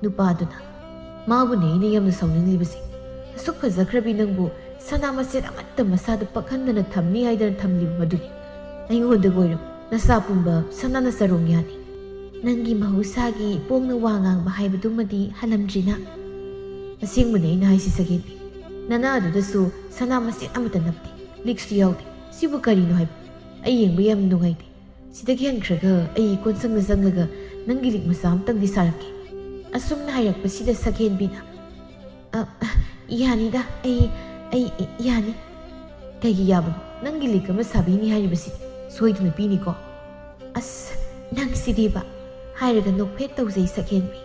ꯅꯨꯄꯥꯗꯨꯅ, "ꯃꯥꯕꯨꯅꯦ ꯑꯩꯅ ꯌꯥꯝꯅ ꯁꯥꯎꯅꯤꯡꯂꯤꯕꯁꯦ꯫ ꯑꯁꯨꯛ ꯐꯖꯈ꯭ꯔꯕꯤ ꯅꯪꯕꯨ ꯁꯅꯥ ꯃꯆꯦꯠ ꯑꯃꯠꯇ ꯃꯁꯥꯗ ꯄꯛꯍꯟꯗꯅ ꯊꯝꯅꯤ ꯍꯥꯏꯗꯅ ꯊꯝꯂꯤꯕ ꯃꯗꯨꯅꯤ꯫ ꯑꯩꯉꯣꯟꯗꯒ ꯑꯣꯏꯔꯝ ꯅꯁꯥ ꯄꯨꯝꯕ ꯁꯅꯥꯅ ꯆꯔꯣꯡ ꯌꯥꯅꯤ꯫" "ꯅꯪꯒꯤ ꯃꯍꯧꯁꯥꯒꯤ ꯄꯣꯡꯅ ꯋꯥ ꯉꯥꯡꯕ ꯍꯥꯏꯕꯗꯨꯃꯗꯤ ꯍꯜꯂꯝꯗ꯭ꯔꯤꯅ?" "ꯑꯁꯦꯡꯕꯅꯦ ꯑꯩꯅ ꯍꯥꯏꯁꯤ ꯁꯛꯍꯦꯟꯕꯤ꯫ ꯅꯅꯥ ꯑꯗꯨꯗꯁꯨ ꯁꯅꯥ ꯃꯆꯦꯠ ꯑꯃꯠꯇ ꯅꯞꯇꯦ, ꯂꯤꯛꯁꯨ ꯌꯥꯎꯗꯦ꯫ ꯁꯤꯕꯨ ꯀꯔꯤꯅꯣ ꯍꯥꯏꯕ? ꯑꯩ ꯌꯦꯡꯕ ꯌꯥꯝ ꯅꯨꯡꯉꯥꯏꯇꯦ꯫ "ꯁꯤꯗꯒꯤ ꯍꯟꯈ꯭ꯔꯒ ꯑꯩ ꯀꯣꯟꯁꯪꯗ ꯆꯪꯂꯒ ꯅꯪꯒꯤ ꯂꯤꯛ ꯃꯆꯥ ꯑꯃꯇꯪꯗꯤ ꯁꯥꯔꯛꯀꯦ," ꯑꯁꯨꯝꯅ ꯍꯥꯏꯔꯛꯄꯁꯤꯗ ꯁꯛꯍꯦꯟꯕꯤꯅ, "ꯑ, ꯑ, ꯌꯥꯅꯤꯗ, ꯑꯩ, ꯑꯩ, ꯑꯩ ꯌꯥꯅꯤ꯫" "ꯀꯩꯒꯤ ꯌꯥꯕꯅꯣ? ꯅꯪꯒꯤ ꯂꯤꯛ ꯑꯃ ꯁꯥꯕꯤꯅꯤ ꯍꯥꯏꯔꯤꯕꯁꯤ ꯁꯣꯏꯗꯅ ꯄꯤꯅꯤꯀꯣ꯫" "ꯑꯁ, ꯅꯪꯁꯤꯗꯤꯕ," ꯍꯥꯏꯔꯒ ꯅꯣꯛꯐꯦꯠ ꯇꯧꯖꯩ ꯁꯛꯍꯦꯟꯕꯤ꯫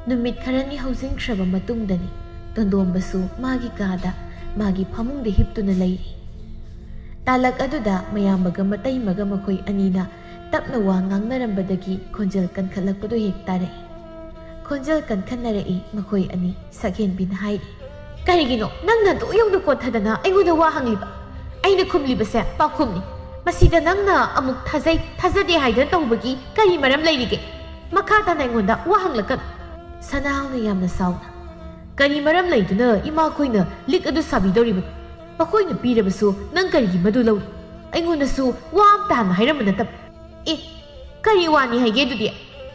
ꯅꯨꯃꯤꯠ ꯈꯔꯅꯤ ꯍꯧꯖꯤꯟꯈ꯭ꯔꯕ ꯃꯇꯨꯡꯗꯅꯤ ꯇꯣꯟꯗꯣꯝꯕꯁꯨ ꯃꯥꯒꯤ ꯀꯥꯗ ꯃꯥꯒꯤ ꯐꯃꯨꯡꯗ ꯍꯤꯞꯇꯨꯅ ꯂꯩꯔꯤ꯫ ꯇꯥꯂꯛ ꯑꯗꯨꯗ ꯃꯌꯥꯝꯕꯒ ꯃꯇꯩꯃꯒ ꯃꯈꯣꯏ ꯑꯅꯤꯅ ꯇꯞꯅ ꯋꯥ ꯉꯥꯡꯅꯔꯝꯕꯗꯒꯤ ꯈꯣꯟꯖꯦꯜ ꯀꯟꯈꯠꯂꯛꯄꯗꯨ ꯍꯦꯛ ꯇꯥꯔꯛꯏ꯫ ꯈꯣꯟꯖꯦꯜ ꯀꯟꯈꯠꯅꯔꯛꯏ ꯃꯈꯣꯏ ꯑꯅꯤ꯫ ꯁꯛꯍꯦꯟꯕꯤꯅ ꯍꯥꯏꯔꯤ, "ꯀꯔꯤꯒꯤꯅꯣ ꯅꯪꯅ ꯑꯗꯨꯛ ꯌꯧꯅ ꯀꯣꯟꯊꯗꯅ ꯑꯩꯉꯣꯟꯗ ꯋꯥ ꯍꯪꯂꯤꯕ? ꯑꯩꯅ ꯈꯨꯝꯂꯤꯕꯁꯦ ꯄꯥꯎꯈꯨꯝꯅꯤ꯫ ꯃꯁꯤꯗ ꯅꯪꯅ ꯑꯃꯨꯛ ꯊꯥꯖꯩ, ꯊꯥꯖꯗꯦ ꯍꯥꯏꯗꯅ ꯇꯧꯕꯒꯤ ꯀꯔꯤ ꯃꯔꯝ ꯂꯩꯔꯤꯒꯦ? ꯃꯈꯥ ꯇꯥꯅ ꯑꯩꯉꯣꯟꯗ ꯋꯥ ꯍꯪꯂꯛꯀꯅꯨ꯫" ꯁꯅꯥꯍꯜꯅ ꯌꯥꯝꯅ ꯁꯥꯎꯅ, "ꯀꯔꯤ ꯃꯔꯝ ꯂꯩꯗꯨꯅ ꯏꯃꯥꯈꯣꯏꯅ ꯂꯤꯛ ꯑꯗꯨ ꯁꯥꯕꯤꯗꯧꯔꯤꯕꯅꯣ? ꯃꯈꯣꯏꯅ ꯄꯤꯔꯕꯁꯨ ꯅꯪ ꯀꯔꯤꯒꯤ ꯃꯗꯨ ꯂꯧꯔꯤ? ꯑꯩꯉꯣꯟꯗꯁꯨ ꯋꯥ ꯑꯝꯇ ꯍꯥꯟꯅ ꯍꯥꯏꯔꯝꯕ ꯅꯠꯇꯕ꯫" "ꯑꯦ, ꯀꯔꯤ ꯋꯥꯅꯤ ꯍꯥꯏꯒꯦ ꯑꯗꯨꯗꯤ?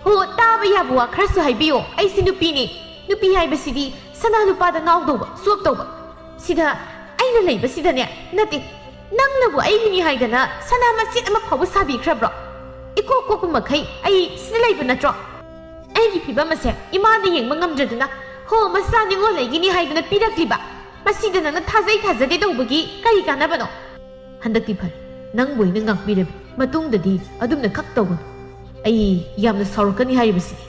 ꯍꯣ, ꯇꯥꯕ ꯌꯥꯕ ꯋꯥ ꯈꯔꯁꯨ ꯍꯥꯏꯕꯤꯌꯣ꯫ ꯑꯩꯁꯤ ꯅꯨꯄꯤꯅꯤ꯫ ꯅꯨꯄꯤ ꯍꯥꯏꯕꯁꯤꯗꯤ ꯁꯅꯥ ꯂꯨꯄꯥꯗ ꯉꯥꯎꯗꯧꯕ, ꯆꯣꯞꯇꯧꯕ꯫ ꯁꯤꯗ ꯑꯩꯅ ꯂꯩꯕꯁꯤꯗꯅꯦ, ꯅꯠꯇꯦ, ꯅꯪꯅꯕꯨ ꯑꯩꯒꯤꯅꯤ ꯍꯥꯏꯗꯅ ꯁꯅꯥ ꯃꯆꯦꯠ ꯑꯃ ꯐꯥꯎꯕ ꯁꯥꯕꯤꯈ꯭ꯔꯕ꯭ꯔꯣ? ꯏꯀꯣꯛ ꯀꯣꯛꯄ ꯃꯈꯩ ꯑꯩ ꯁꯤꯗ ꯂꯩꯕ ꯅꯠꯇ꯭ꯔꯣ? ꯑꯩꯒꯤ ꯐꯤꯕꯝ ꯑꯁꯦ ꯏꯃꯥꯅ ꯌꯦꯡꯕ ꯉꯝꯗ꯭ꯔꯗꯨꯅ, ꯍꯣ, ꯃꯆꯥ ꯅꯤꯉꯣꯜ ꯂꯩꯒꯤꯅꯤ ꯍꯥꯏꯗꯅ ꯄꯤꯔꯛꯂꯤꯕ꯫ ꯃꯁꯤꯗ ꯅꯪꯅ ꯊꯥꯖꯩ ꯊꯥꯖꯗꯦ ꯇꯧꯕꯒꯤ ꯀꯔꯤ ꯀꯥꯟꯅꯕꯅꯣ?" "ꯍꯟꯗꯛꯇꯤ ꯐꯔꯦ, ꯅꯪꯕꯨ ꯑꯩꯅ ꯉꯥꯛꯄꯤꯔꯕꯤ꯫ ꯃꯇꯨꯡꯗꯗꯤ ꯑꯗꯨꯝꯅ ꯈꯛ ꯇꯧꯒꯅꯨ꯫ ꯑꯩ ꯌꯥꯝꯅ ꯁꯥꯎꯔꯛꯀꯅꯤ ꯍꯥꯏꯔꯤꯕꯁꯤꯅꯤ꯫"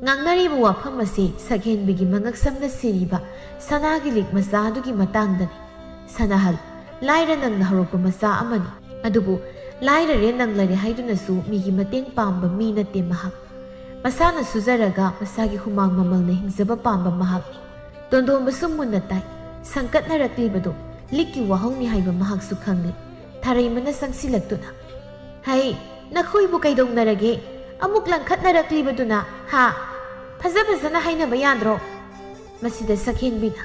ꯉꯥꯡꯅꯔꯤꯕ ꯋꯥꯐꯝ ꯑꯁꯤ ꯁꯛꯍꯦꯟꯕꯤꯒꯤ ꯃꯉꯛꯁꯝꯗ ꯁꯤꯔꯤꯕ ꯁꯅꯥꯒꯤ ꯂꯤꯛ ꯃꯆꯥ ꯑꯗꯨꯒꯤ ꯃꯇꯥꯡꯗꯅꯤ꯫ ꯁꯅꯥꯍꯜ, ꯂꯥꯏꯔ ꯅꯪꯅ ꯍꯧꯔꯛꯄ ꯃꯆꯥ ꯑꯃꯅꯤ꯫ ꯑꯗꯨꯕꯨ ꯂꯥꯏꯔꯔꯦ ꯅꯪꯂꯔꯦ ꯍꯥꯏꯗꯨꯅꯁꯨ ꯃꯤꯒꯤ ꯃꯇꯦꯡ ꯄꯥꯡꯕ ꯃꯤ ꯅꯠꯇꯦ ꯃꯍꯥꯛ꯫ ꯃꯁꯥꯅ ꯁꯨꯖꯔꯒ ꯃꯁꯥꯒꯤ ꯍꯨꯃꯥꯡ ꯃꯃꯜꯅ ꯍꯤꯡꯖꯕ ꯄꯥꯝꯕ ꯃꯍꯥꯛꯅꯤ꯫ ꯇꯣꯟꯗꯣꯝꯕꯁꯨ ꯃꯨꯟꯅ ꯇꯥꯏ꯫ ꯁꯪꯀꯠꯅꯔꯛꯂꯤꯕꯗꯨ ꯂꯤꯛꯀꯤ ꯋꯥꯍꯧꯅꯤ ꯍꯥꯏꯕ ꯃꯍꯥꯛꯁꯨ ꯈꯪꯂꯤ꯫ ꯊꯔꯩꯃꯅ ꯆꯪꯁꯤꯜꯂꯛꯇꯨꯅ, "ꯍꯩ, ꯅꯈꯣꯏꯕꯨ ꯀꯩꯗꯧꯅꯔꯒꯦ? ꯑꯃꯨꯛ ꯂꯪꯈꯠꯅꯔꯛꯂꯤꯕꯗꯨꯅ, ꯍꯥ? ꯐꯖ ꯐꯖꯅ ꯍꯥꯏꯅꯕ ꯌꯥꯗ꯭ꯔꯣ?" ꯃꯁꯤꯗ ꯁꯛꯍꯦꯟꯕꯤꯅ,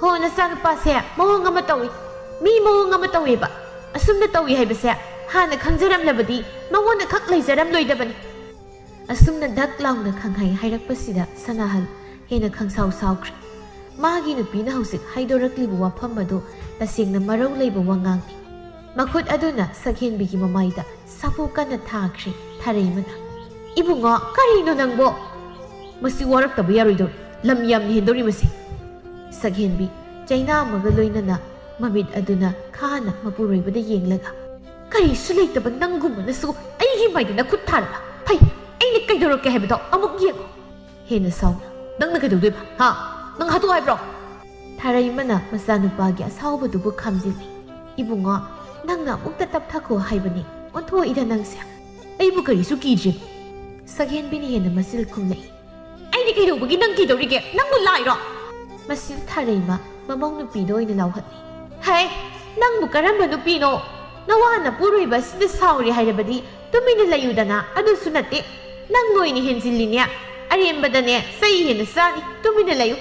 "ꯍꯣ, ꯅꯆꯥꯅꯨꯄꯥꯁꯦ ꯃꯑꯣꯡ ꯑꯃ ꯇꯧꯏ꯫ ꯃꯤ ꯃꯑꯣꯡ ꯑꯃ ꯇꯧꯏꯕ꯫ ꯑꯁꯨꯝꯅ ꯇꯧꯏ ꯍꯥꯏꯕꯁꯦ ꯍꯥꯟꯅ ꯈꯪꯖꯔꯝꯂꯕꯗꯤ ꯃꯉꯣꯟꯗ ꯈꯛ ꯂꯩꯖꯔꯝꯂꯣꯏꯗꯕꯅꯤ꯫" ꯑꯁꯨꯝꯅ ꯙꯛ ꯂꯥꯎꯅ ꯈꯪꯍꯩ ꯍꯥꯏꯔꯛꯄꯁꯤꯗ ꯁꯅꯥꯍꯜ ꯍꯦꯟꯅ ꯈꯪꯁꯥꯎ ꯁꯥꯎꯈ꯭ꯔꯦ꯫ ꯃꯥꯒꯤ ꯅꯨꯄꯤꯅ ꯍꯧꯖꯤꯛ ꯍꯥꯏꯗꯣꯔꯛꯂꯤꯕ ꯋꯥꯐꯝ ꯑꯗꯨ ꯇꯁꯦꯡꯅ ꯃꯔꯧ ꯂꯩꯕ ꯋꯥꯉꯥꯡꯅꯤ꯫ ꯃꯈꯨꯠ ꯑꯗꯨꯅ ꯁꯛꯍꯦꯟꯕꯤꯒꯤ ꯃꯃꯥꯏꯗ ꯁꯥꯐꯨ ꯀꯟꯅ ꯊꯥꯈ꯭ꯔꯦ ꯊꯥꯔꯩꯃꯅ꯫ "ꯏꯕꯨꯡꯉꯣ, ꯀꯔꯤꯅꯣ ꯅꯪꯕꯣ? ꯃꯁꯤ ꯋꯥꯔꯛꯇꯕ ꯌꯥꯔꯣꯏꯗꯧꯔꯤ, ꯂꯝ ꯌꯥꯝꯅ ꯍꯦꯟꯗꯧꯔꯤ ꯃꯁꯤ꯫" ꯁꯛꯍꯦꯟꯕꯤ ꯆꯩꯅꯥ ꯑꯃꯒ ꯂꯣꯏꯅꯅ ꯃꯃꯤꯠ ꯑꯗꯨꯅ ꯈꯥꯅ ꯃꯄꯨꯔꯣꯏꯕꯗ ꯌꯦꯡꯂꯒ, "ꯀꯔꯤꯁꯨ ꯂꯩꯇꯕ ꯅꯪꯒꯨꯝꯕꯅꯁꯨ ꯑꯩꯒꯤ ꯃꯥꯏꯗ ꯅꯈꯨꯠ ꯊꯥꯔꯕ? ꯐꯩ, ꯑꯩꯅ ꯀꯩꯗꯧꯔꯛꯀꯦ ꯍꯥꯏꯕꯗꯣ ꯑꯃꯨꯛ ꯌꯦꯡꯉꯣ꯫" ꯍꯦꯟꯅ ꯁꯥꯎꯅ, "ꯅꯪꯅ ꯀꯩꯗꯧꯗꯣꯏꯕ? ꯍꯥ? ꯅꯪ ꯍꯥꯠꯇꯣꯛꯑꯣ ꯍꯥꯏꯕ꯭ꯔꯣ?" ꯊꯥꯔꯩꯃꯅ ꯃꯆꯥꯅꯨꯄꯥꯒꯤ ꯑꯁꯥꯎꯕꯗꯨꯕꯨ ꯈꯥꯝꯖꯤꯜꯂꯤ꯫ "ꯏꯕꯨꯡꯉꯣ, ꯅꯪꯅ ꯑꯃꯨꯛꯇ ꯇꯞꯊꯈꯣ ꯍꯥꯏꯕꯅꯤ, ꯑꯣꯟꯊꯣꯛꯏꯗ ꯅꯪꯁꯦ꯫" "ꯑꯩꯕꯨ ꯀꯔꯤꯁꯨ ꯀꯤꯗ꯭ꯔꯤꯕ?" ꯁꯛꯍꯦꯟꯕꯤꯅ ꯍꯦꯟꯅ ꯃꯆꯤꯜ ꯈꯨꯝꯂꯛꯏ꯫ "ꯑꯩꯗꯤ ꯀꯩꯗꯧꯕꯒꯤ ꯅꯪ ꯀꯤꯗꯧꯔꯤꯒꯦ? ꯅꯪꯕꯨ ꯂꯥꯏꯔꯣ?" ꯃꯁꯤ ꯊꯥꯔꯩꯃ ꯃꯃꯧ ꯅꯨꯄꯤꯗ ꯑꯣꯏꯅ ꯂꯥꯎꯍꯠꯂꯤ꯫ "ꯍꯩ, ꯅꯪꯕꯨ ꯀꯔꯝꯕ ꯅꯨꯄꯤꯅꯣ? ꯅꯋꯥ ꯅꯄꯨꯔꯣꯏꯕ ꯑꯁꯤꯗ ꯁꯥꯎꯔꯤ ꯍꯥꯏꯔꯕꯗꯤ ꯇꯨꯃꯤꯟꯅ ꯂꯩꯌꯨꯗꯅ, ꯑꯗꯨꯁꯨ ꯅꯠꯇꯦ꯫ ꯅꯪ ꯅꯣꯏꯅ ꯍꯦꯟꯖꯤꯜꯂꯤꯅꯦ꯫ ꯑꯔꯦꯝꯕꯗꯅꯦ ꯆꯩ ꯍꯦꯟꯅ ꯆꯥꯅꯤ, ꯇꯨꯃꯤꯟꯅ ꯂꯩꯌꯨ꯫"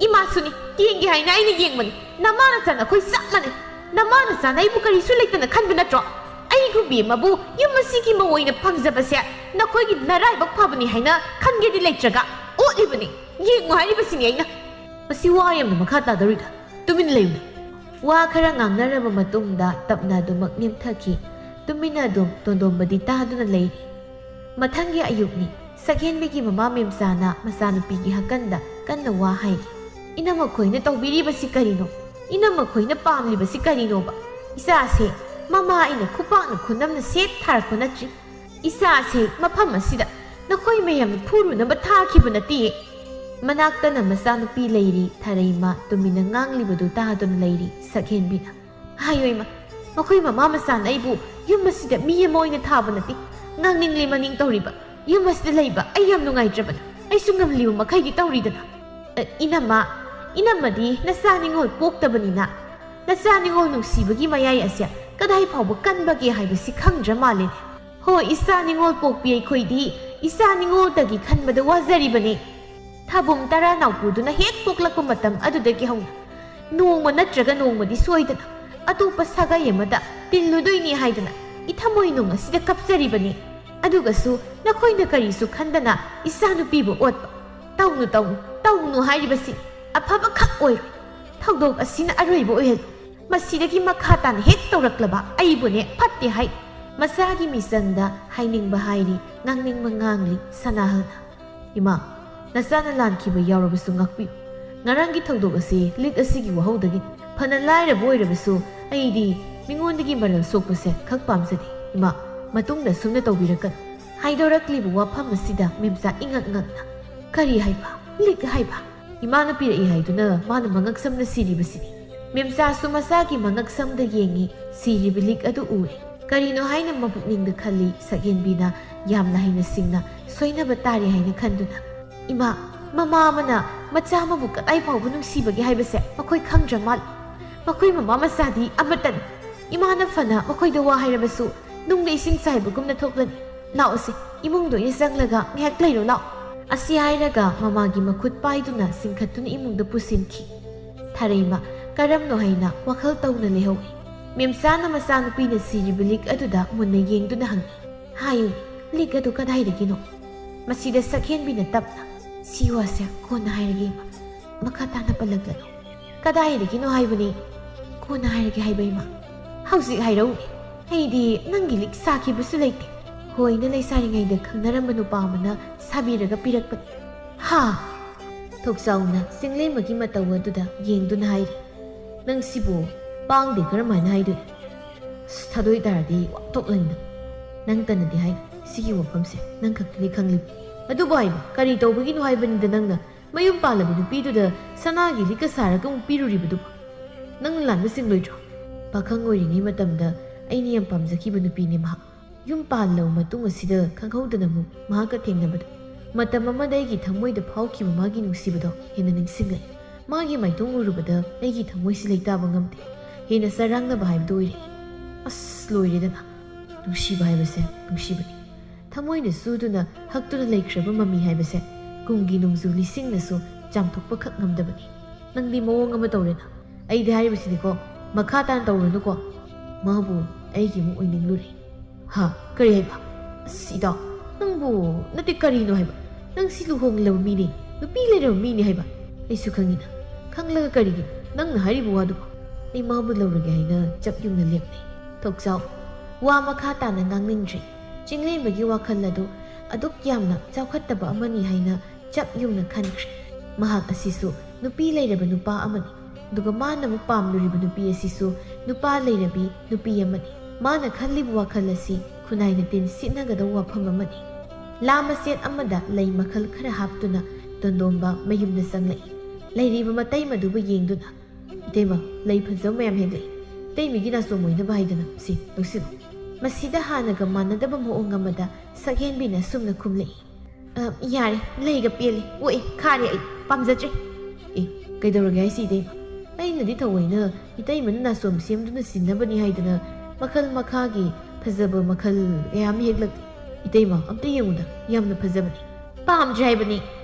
"ꯏꯃꯥꯁꯨꯅꯤ, ꯌꯦꯡꯒꯦ ꯍꯥꯏꯅ ꯑꯩꯅ ꯌꯦꯡꯕꯅꯤ꯫ ꯅꯃꯥ ꯅꯆꯥ ꯅꯈꯣꯏ ꯆꯞ ꯃꯥꯟꯅꯩ꯫ ꯅꯃꯥ ꯅꯆꯥꯅ ꯑꯩꯕꯨ ꯀꯔꯤꯁꯨ ꯂꯩꯇꯅ ꯈꯟꯕ ꯅꯠꯇ꯭ꯔꯣ? ꯑꯩꯒꯨꯝꯕꯤ ꯑꯃꯕꯨ ꯌꯨꯝ ꯑꯁꯤꯒꯤ ꯃꯧ ꯑꯣꯏꯅ ꯐꯪꯖꯕꯁꯦ ꯅꯈꯣꯏꯒꯤ ꯅꯔꯥꯏꯕꯛ ꯐꯕꯅꯤ ꯍꯥꯏꯅ ꯈꯟꯒꯦꯗꯤ ꯂꯩꯇ꯭ꯔꯒ ꯑꯣꯠꯂꯤꯕꯅꯤ꯫ ꯌꯦꯡꯉꯨ ꯍꯥꯏꯔꯤꯕꯁꯤꯅꯤ ꯑꯩꯅ꯫" "ꯃꯁꯤ ꯋꯥ ꯌꯥꯝꯅ ꯃꯈꯥ ꯇꯥꯗꯧꯔꯤꯗ꯫ ꯇꯨꯃꯤꯟꯅ ꯂꯩꯌꯨꯅꯦ꯫" ꯋꯥ ꯈꯔ ꯉꯥꯡꯅꯔꯕ ꯃꯇꯨꯡꯗ ꯇꯞꯅ ꯑꯗꯨꯃꯛ ꯅꯦꯝꯊꯈꯤ꯫ ꯇꯨꯃꯤꯟꯅ ꯑꯗꯨꯝ ꯇꯣꯟꯗꯣꯝꯕꯗꯤ ꯇꯥꯗꯨꯅ ꯂꯩꯔꯤ꯫ ꯃꯊꯪꯒꯤ ꯑꯌꯨꯛꯅꯤ꯫ ꯁꯛꯍꯦꯟꯕꯤꯒꯤ ꯃꯃꯥ ꯃꯦꯝꯆꯥꯅ ꯃꯆꯥꯅꯨꯄꯤꯒꯤ ꯍꯥꯀꯟꯗ ꯀꯟꯅ ꯋꯥ ꯍꯥꯏꯔꯤ꯫ "ꯏꯅꯝꯃ ꯈꯣꯏꯅ ꯇꯧꯕꯤꯔꯤꯕꯁꯤ ꯀꯔꯤꯅꯣ? ꯏꯅꯝꯃ ꯈꯣꯏꯅ ꯄꯥꯝꯂꯤꯕꯁꯤ ꯀꯔꯤꯅꯣꯕ? ꯏꯆꯥꯁꯦ ꯃꯃꯥ ꯑꯩꯅ ꯈꯨꯄꯥꯛꯅ ꯈꯨꯅꯝꯅ ꯁꯦꯠ ꯊꯥꯔꯛꯄ ꯅꯠꯇ꯭ꯔꯤ꯫ ꯏꯆꯥꯁꯦ ꯃꯐꯝ ꯑꯁꯤꯗ ꯅꯈꯣꯏ ꯃꯌꯥꯝꯅ ꯐꯨꯔꯨꯅꯕ ꯊꯥꯈꯤꯕ ꯅꯠꯇꯤꯌꯦ꯫" ꯃꯅꯥꯛꯇꯅ ꯃꯆꯥꯅꯨꯄꯤ ꯂꯩꯔꯤ ꯊꯥꯔꯩꯃ ꯇꯨꯃꯤꯟꯅ ꯉꯥꯡꯂꯤꯕꯗꯨ ꯇꯥꯗꯨꯅ ꯂꯩꯔꯤ ꯁꯛꯍꯦꯟꯕꯤꯅ꯫ "ꯍꯥꯏꯌꯣ ꯏꯃꯥ, ꯃꯈꯣꯏ ꯃꯃꯥ ꯃꯆꯥꯅ ꯑꯩꯕꯨ ꯌꯨꯝ ꯑꯁꯤꯗ ꯃꯤ ꯑꯃ ꯑꯣꯏꯅ ꯊꯥꯕ ꯅꯠꯇꯦ꯫ ꯉꯥꯡꯅꯤꯡꯂꯤ ꯃꯅꯤꯡ ꯇꯧꯔꯤꯕ꯫ ꯌꯨꯝ ꯑꯁꯤꯗ ꯂꯩꯕ ꯑꯩ ꯌꯥꯝ ꯅꯨꯡꯉꯥꯏꯇ꯭ꯔꯕꯅꯤ꯫ ꯑꯩꯁꯨ ꯉꯝꯂꯤꯕ ꯃꯈꯩꯗꯤ ꯇꯧꯔꯤꯗꯅ꯫" "ꯑ, ꯏꯅꯝꯃ, ꯏꯅꯝꯃꯗꯤ ꯅꯆꯥ ꯅꯤꯉꯣꯜ ꯄꯣꯛꯇꯕꯅꯤꯅ ꯅꯆꯥ ꯅꯤꯉꯣꯜ ꯅꯨꯡꯁꯤꯕꯒꯤ ꯃꯌꯥꯏ ꯑꯁꯦ ꯀꯗꯥꯏ ꯐꯥꯎꯕ ꯀꯟꯕꯒꯦ ꯍꯥꯏꯕꯁꯤ ꯈꯪꯗ꯭ꯔ ꯃꯥꯜꯂꯦꯅꯦ꯫ ꯍꯣꯏ, ꯏꯆꯥ ꯅꯤꯉꯣꯜ ꯄꯣꯛꯄꯤ ꯑꯩꯈꯣꯏꯗꯤ ꯏꯆꯥ ꯅꯤꯉꯣꯜꯗꯒꯤ ꯈꯟꯕꯗ ꯋꯥꯖꯔꯤꯕꯅꯤ꯫ ꯊꯥꯕꯨꯝ ꯇꯔꯥ ꯅꯥꯎꯄꯨꯗꯨꯅ ꯍꯦꯛ ꯄꯣꯛꯂꯛꯄ ꯃꯇꯝ ꯑꯗꯨꯗꯒꯤ ꯍꯧꯅ ꯅꯣꯡꯃ ꯅꯠꯇ꯭ꯔꯒ ꯅꯣꯡꯃꯗꯤ ꯁꯣꯏꯗꯅ ꯑꯇꯣꯞꯄ ꯁꯥꯒꯩ ꯑꯃꯗ ꯇꯤꯜꯂꯨꯗꯣꯏꯅꯤ ꯍꯥꯏꯗꯅ ꯏꯊꯃꯣꯏꯅꯨꯡ ꯑꯁꯤꯗ ꯀꯞꯆꯔꯤꯕꯅꯤ꯫ ꯑꯗꯨꯒꯁꯨ ꯅꯈꯣꯏꯅ ꯀꯔꯤꯁꯨ ꯈꯟꯗꯅ ꯏꯆꯥꯅꯨꯄꯤꯕꯨ ꯑꯣꯠꯄ꯫ ꯇꯧꯅꯨ, ꯇꯧꯅꯨ, ꯇꯧꯅꯨ ꯍꯥꯏꯔꯤꯕꯁꯤ ꯑꯐꯕ ꯈꯛ ꯑꯣꯏꯔꯣꯏ꯫ ꯊꯧꯗꯣꯛ ꯑꯁꯤꯅ ꯑꯔꯣꯏꯕ ꯑꯣꯏꯍꯜꯂꯨ꯫ ꯃꯁꯤꯗꯒꯤ ꯃꯈꯥ ꯇꯥꯅ ꯍꯦꯛ ꯇꯧꯔꯛꯂꯕ ꯑꯩꯕꯨꯅꯦ ꯐꯠꯇꯦ ꯍꯥꯏ꯫ ꯃꯆꯥꯒꯤ ꯃꯤꯆꯪꯗ ꯍꯥꯏꯅꯤꯡꯕ ꯍꯥꯏꯔꯤ, ꯉꯥꯡꯅꯤꯡꯕ ꯉꯥꯡꯂꯤ ꯁꯅꯥꯍꯜꯅ꯫ "ꯏꯃꯥ, ꯅꯆꯥꯅ ꯂꯥꯟꯈꯤꯕ ꯌꯥꯎꯔꯕꯁꯨ ꯉꯥꯛꯄꯤꯌꯨ꯫ ꯉꯔꯥꯡꯒꯤ ꯊꯧꯗꯣꯛ ꯑꯁꯤ ꯂꯤꯛ ꯑꯁꯤꯒꯤ ꯋꯥꯍꯧꯗꯒꯤ꯫ ꯐꯅ ꯂꯥꯏꯔꯕ ꯑꯣꯏꯔꯕꯁꯨ ꯑꯩꯗꯤ ꯃꯤꯉꯣꯟꯗꯒꯤ ꯃꯔꯜ ꯁꯣꯛꯄꯁꯦ ꯈꯛ ꯄꯥꯝꯖꯗꯦ꯫ ꯏꯃꯥ, ꯃꯇꯨꯡꯗ ꯑꯁꯨꯝꯅ ꯇꯧꯕꯤꯔꯛꯀꯅꯨ"꯫ ꯍꯥꯏꯗꯣꯔꯛꯂꯤꯕ ꯋꯥꯐꯝ ꯑꯁꯤꯗ ꯃꯦꯝꯆꯥ ꯏꯉꯛ ꯉꯛꯅ, "ꯀꯔꯤ ꯍꯥꯏꯕ? ꯂꯤꯛ ꯍꯥꯏꯕ?" ꯏꯃꯥꯅ ꯄꯤꯔꯛꯏ ꯍꯥꯏꯗꯨꯅ ꯃꯥꯅ ꯃꯉꯛ ꯁꯝꯅ ꯁꯤꯔꯤꯕꯁꯤꯅꯤ꯫ ꯃꯦꯝꯆꯥꯁꯨ ꯃꯆꯥꯒꯤ ꯃꯉꯛ ꯁꯝꯗ ꯌꯦꯡꯉꯤ, ꯁꯤꯔꯤꯕ ꯂꯤꯛ ꯑꯗꯨ ꯎꯔꯦ꯫ ꯀꯔꯤꯅꯣ ꯍꯥꯏꯅ ꯃꯄꯨꯛꯅꯤꯡꯗ ꯈꯜꯂꯤ ꯁꯛꯍꯦꯟꯕꯤꯅ, ꯌꯥꯝꯅ ꯍꯩꯅ ꯁꯤꯡꯅ ꯁꯣꯏꯅꯕ ꯇꯥꯔꯦ ꯍꯥꯏꯅ ꯈꯟꯗꯨꯅ꯫ "ꯏꯃꯥ, ꯃꯃꯥ ꯑꯃꯅ ꯃꯆꯥ ꯑꯃꯕꯨ ꯀꯗꯥꯏ ꯐꯥꯎꯕ ꯅꯨꯡꯁꯤꯕꯒꯦ ꯍꯥꯏꯕꯁꯦ ꯃꯈꯣꯏ ꯈꯪꯗ꯭ꯔ ꯃꯥꯜꯂꯦ꯫ ꯃꯈꯣꯏ ꯃꯃꯥ ꯃꯆꯥꯗꯤ ꯑꯃꯠꯇꯅꯤ꯫ ꯏꯃꯥꯅ ꯐꯅ ꯃꯈꯣꯏꯗ ꯋꯥ ꯍꯥꯏꯔꯕꯁꯨ ꯅꯨꯡꯗ ꯏꯁꯤꯡ ꯆꯥꯏꯕꯒꯨꯝꯅ ꯊꯣꯛꯂꯅꯤ꯫ ꯂꯥꯛꯑꯣꯁꯦ, ꯏꯃꯨꯡꯗ ꯑꯣꯏꯅ ꯆꯪꯂꯒ ꯉꯥꯏꯍꯥꯛ ꯂꯩꯔꯣ ꯂꯥꯛꯑꯣ"꯫ ꯑꯁꯤ ꯍꯥꯏꯔꯒ ꯃꯃꯥꯒꯤ ꯃꯈꯨꯠ ꯄꯥꯏꯗꯨꯅ ꯆꯤꯡꯈꯠꯇꯨꯅ ꯏꯃꯨꯡꯗ ꯄꯨꯁꯤꯟꯈꯤ꯫ ꯊꯔꯩꯃ ꯀꯔꯝꯅꯣ ꯍꯥꯏꯅ ꯋꯥꯈꯜ ꯇꯧꯅ ꯂꯩꯍꯧꯏ꯫ ꯃꯦꯝꯆꯥꯅ ꯃꯆꯥꯅꯨꯄꯤꯅ ꯁꯤꯔꯤꯕ ꯂꯤꯛ ꯑꯗꯨꯗ ꯃꯨꯟꯅ ꯌꯦꯡꯗꯨꯅ ꯍꯪꯉꯤ, "ꯍꯥꯏꯌꯨ, ꯂꯤꯛ ꯑꯗꯨ ꯀꯗꯥꯏꯗꯒꯤꯅꯣ?" ꯃꯁꯤꯗ ꯁꯛꯍꯦꯟꯕꯤꯅ ꯇꯞꯅ, "ꯁꯤ ꯋꯥꯁꯦ ꯀꯣꯟꯅ ꯍꯥꯏꯔꯒꯦ ꯏꯃꯥ, ꯃꯈꯥ ꯇꯥꯅ ꯄꯜꯂꯛꯂꯅꯨ"꯫ "ꯀꯗꯥꯏꯗꯒꯤꯅꯣ ꯍꯥꯏꯕꯅꯤ"꯫ "ꯀꯣꯟꯅ ꯍꯥꯏꯔꯒꯦ ꯍꯥꯏꯕ ꯏꯃꯥ꯫ ꯍꯧꯖꯤꯛ ꯍꯥꯏꯔꯛꯎꯅꯦ꯫ ꯑꯩꯗꯤ ꯅꯪꯒꯤ ꯂꯤꯛ ꯁꯥꯈꯤꯕꯁꯨ ꯂꯩꯇꯦ꯫ ꯍꯣꯏꯅ ꯂꯩꯁꯥꯔꯤꯉꯩꯗ ꯈꯪꯅꯔꯝꯕ ꯅꯨꯄꯥ ꯑꯃꯅ ꯁꯥꯕꯤꯔꯒ ꯄꯤꯔꯛꯄꯅꯤ"꯫ "ꯍꯥ?" ꯊꯣꯛꯆꯥꯎꯅ ꯆꯤꯡꯂꯦꯝꯕꯒꯤ ꯃꯇꯧ ꯑꯗꯨꯗ ꯌꯦꯡꯗꯨꯅ ꯍꯥꯏꯔꯤ꯫ "ꯅꯪꯁꯤꯕꯨ ꯄꯥꯡꯗꯦ, ꯀꯔꯝꯍꯥꯏꯅ ꯍꯥꯏꯗꯣꯏꯅꯣ? ꯑꯁ, ꯊꯥꯗꯣꯏ ꯇꯥꯔꯗꯤ ꯋꯥꯊꯣꯛꯂꯅꯤ ꯅꯪ꯫ ꯅꯪꯇꯅꯗꯤ ꯍꯥꯏ, ꯁꯤꯒꯤ ꯋꯥꯐꯝꯁꯦ ꯅꯪ ꯈꯛꯇꯅꯤ ꯈꯪꯂꯤꯕ꯫ ꯑꯗꯨꯕꯨ ꯍꯥꯏꯕ, ꯀꯔꯤ ꯇꯧꯕꯒꯤꯅꯣ ꯍꯥꯏꯕꯅꯤꯗ ꯅꯪꯅ ꯃꯌꯨꯝ ꯄꯥꯜꯂꯕ ꯅꯨꯄꯤꯗꯨꯗ ꯁꯅꯥꯒꯤ ꯂꯤꯛꯀ ꯁꯥꯔꯒ ꯑꯃꯨꯛ ꯄꯤꯔꯨꯔꯤꯕꯗꯨꯕꯨ? ꯅꯪꯅ ꯂꯥꯟꯕ ꯆꯤꯡꯂꯣꯏꯗ꯭ꯔꯣ? ꯄꯥꯈꯪ ꯑꯣꯏꯔꯤꯉꯩ ꯃꯇꯝꯗ ꯑꯩꯅ ꯌꯥꯝ ꯄꯥꯝꯖꯈꯤꯕ ꯅꯨꯄꯤꯅꯦ ꯃꯍꯥꯛ꯫ ꯌꯨꯝ ꯄꯥꯜꯂꯕ ꯃꯇꯨꯡ ꯑꯁꯤꯗ ꯈꯪꯍꯧꯗꯅ ꯑꯃꯨꯛ ꯃꯍꯥꯛꯀ ꯊꯦꯡꯅꯕꯗ, ꯃꯇꯝ ꯑꯃꯗ ꯑꯩꯒꯤ ꯊꯃꯣꯏꯗ ꯐꯥꯎꯈꯤꯕ ꯃꯥꯒꯤ ꯅꯨꯡꯁꯤꯕꯗꯣ ꯍꯦꯟꯅ ꯅꯤꯡꯁꯤꯡꯂꯛꯏ꯫ ꯃꯥꯒꯤ ꯃꯥꯏꯊꯣꯡ ꯎꯔꯨꯕꯗ ꯑꯩꯒꯤ ꯊꯃꯣꯏꯁꯤ ꯂꯩꯇꯥꯕ ꯉꯝꯗꯦ꯫ ꯍꯦꯟꯅ ꯆꯔꯥꯡꯅꯕ ꯍꯥꯏꯕꯗꯨ ꯑꯣꯏꯔꯛꯏ꯫ ꯑꯁ, ꯂꯣꯏꯔꯦꯗꯅ꯫ ꯅꯨꯡꯁꯤꯕ ꯍꯥꯏꯕꯁꯦ ꯅꯨꯡꯁꯤꯕꯅꯤ꯫ ꯊꯃꯣꯏꯅ ꯁꯨꯗꯨꯅ ꯍꯛꯇꯨꯅ ꯂꯩꯈ꯭ꯔꯕ ꯃꯃꯤ ꯍꯥꯏꯕꯁꯦ ꯀꯨꯝꯒꯤ ꯅꯣꯡꯖꯨ ꯂꯤꯁꯤꯡꯅꯁꯨ ꯆꯥꯝꯊꯣꯛꯄ ꯈꯛ ꯉꯝꯗꯕꯅꯤ꯫ ꯅꯪꯗꯤ ꯃꯑꯣꯡ ꯑꯃ ꯇꯧꯔꯦꯅ꯫ ꯑꯩꯗꯤ ꯍꯥꯏꯔꯤꯕꯁꯤꯅꯤꯀꯣ, ꯃꯈꯥ ꯇꯥꯅ ꯇꯧꯔꯨꯅꯨꯀꯣ꯫ ꯃꯥꯕꯨ ꯑꯩꯒꯤ ꯑꯃꯨꯛ ꯑꯣꯏꯅꯤꯡꯂꯨꯔꯦ꯫ ꯍꯥ? ꯀꯔꯤ ꯍꯥꯏꯕ? ꯑꯁ, ꯏꯇꯥꯎ, ꯅꯪꯕꯨ, ꯅꯠꯇꯦ, ꯀꯔꯤꯅꯣ ꯍꯥꯏꯕ? ꯅꯪ ꯁꯤ ꯂꯨꯍꯣꯡꯂꯕ ꯃꯤꯅꯦ, ꯅꯨꯄꯤ ꯂꯩꯔꯕ ꯃꯤꯅꯦ ꯍꯥꯏꯕ꯫ ꯑꯩꯁꯨ ꯈꯪꯉꯤꯅ꯫ ꯈꯪꯂꯒ ꯀꯔꯤꯒꯤꯅꯣ ꯅꯪꯅ ꯍꯥꯏꯔꯤꯕ ꯋꯥꯗꯨꯕꯨ? ꯏꯃꯥꯕꯨ ꯂꯧꯔꯒꯦ ꯍꯥꯏꯅ ꯆꯞ ꯌꯨꯡꯅ ꯂꯦꯞꯂꯦ꯫ ꯊꯣꯛꯆꯥꯎ ꯋꯥ ꯃꯈꯥ ꯇꯥꯅ ꯉꯥꯡꯅꯤꯡꯗ꯭ꯔꯤ꯫ ꯆꯤꯡꯂꯦꯝꯕꯒꯤ ꯋꯥꯈꯜ ꯑꯗꯨ ꯑꯗꯨꯛ ꯌꯥꯝꯅ ꯆꯥꯎꯈꯠꯇꯕ ꯑꯃꯅꯤ ꯍꯥꯏꯅ ꯆꯞ ꯌꯨꯡꯅ ꯈꯟꯈ꯭ꯔꯦ꯫ ꯃꯍꯥꯛ ꯑꯁꯤꯁꯨ ꯅꯨꯄꯤ ꯂꯩꯔꯕ ꯅꯨꯄꯥ ꯑꯃꯅꯤ꯫ ꯑꯗꯨꯒ ꯃꯥꯅ ꯑꯃꯨꯛ ꯄꯥꯝꯂꯨꯔꯤꯕ ꯅꯨꯄꯤ ꯑꯁꯤꯁꯨ ꯅꯨꯄꯥ ꯂꯩꯔꯕꯤ ꯅꯨꯄꯤ ꯑꯃꯅꯤ꯫ ꯃꯥꯅ ꯈꯜꯂꯤꯕ ꯋꯥꯈꯜ ꯑꯁꯤ ꯈꯨꯟꯅꯥꯏꯅ ꯇꯤꯟ ꯁꯤꯠꯅꯒꯗꯧꯕ ꯋꯥꯐꯝ ꯑꯃꯅꯤ꯫ ꯂꯥ ꯃꯆꯦꯠ ꯑꯃꯗ ꯂꯩ ꯃꯈꯜ ꯈꯔ ꯍꯥꯞꯇꯨꯅ ꯇꯣꯟꯗꯣꯝꯕ ꯃꯌꯨꯝꯗ ꯆꯪꯂꯛꯏ꯫ ꯂꯩꯔꯤꯕ ꯃꯇꯩ ꯃꯗꯨꯕꯨ ꯌꯦꯡꯗꯨꯅ, "ꯏꯇꯩꯃ, ꯂꯩ ꯐꯖꯕ ꯃꯌꯥꯝ ꯍꯦꯛꯂꯛꯏ꯫ ꯏꯇꯩꯃꯒꯤ ꯅꯥꯆꯣꯝ ꯑꯣꯏꯅꯕ ꯍꯥꯏꯗꯅ ꯁꯤ ꯂꯧꯁꯤꯜꯂꯨ"꯫ ꯃꯁꯤꯗ ꯍꯥꯟꯅꯒ ꯃꯥꯟꯅꯗꯕ ꯃꯑꯣꯡ ꯑꯃꯗ ꯁꯛꯍꯦꯟꯕꯤꯅ ꯑꯁꯨꯝꯅ ꯈꯨꯝꯂꯛꯏ꯫ "ꯑ, ꯌꯥꯔꯦ, ꯂꯩꯒ ꯄꯦꯜꯂꯦ, ꯑꯣꯛꯑꯦ, ꯈꯥꯔꯦ, ꯑꯩ ꯄꯥꯝꯖꯗ꯭ꯔꯦ"꯫ "ꯑꯦ, ꯀꯩꯗꯧꯔꯒꯦ ꯍꯥꯏꯁꯤ ꯏꯇꯩꯃ? ꯑꯩꯅꯗꯤ ꯊꯑꯣꯏꯅ ꯏꯇꯩꯃꯅ ꯅꯥꯆꯣꯝ ꯁꯦꯝꯗꯨꯅ ꯁꯤꯟꯅꯕꯅꯤ ꯍꯥꯏꯗꯅ ꯃꯈꯜ ꯃꯈꯥꯒꯤ ꯐꯖꯕ ꯃꯈꯜ ꯀꯌꯥ ꯑꯃ ꯍꯦꯛꯂꯛꯂꯤ꯫ ꯏꯇꯩꯃ, ꯑꯝꯇ ꯌꯦꯡꯉꯨꯗ, ꯌꯥꯝꯅ ꯐꯖꯕꯅꯤ"꯫ "ꯄꯥꯝꯗ꯭ꯔꯦ ꯍꯥꯏꯕꯅꯤ꯫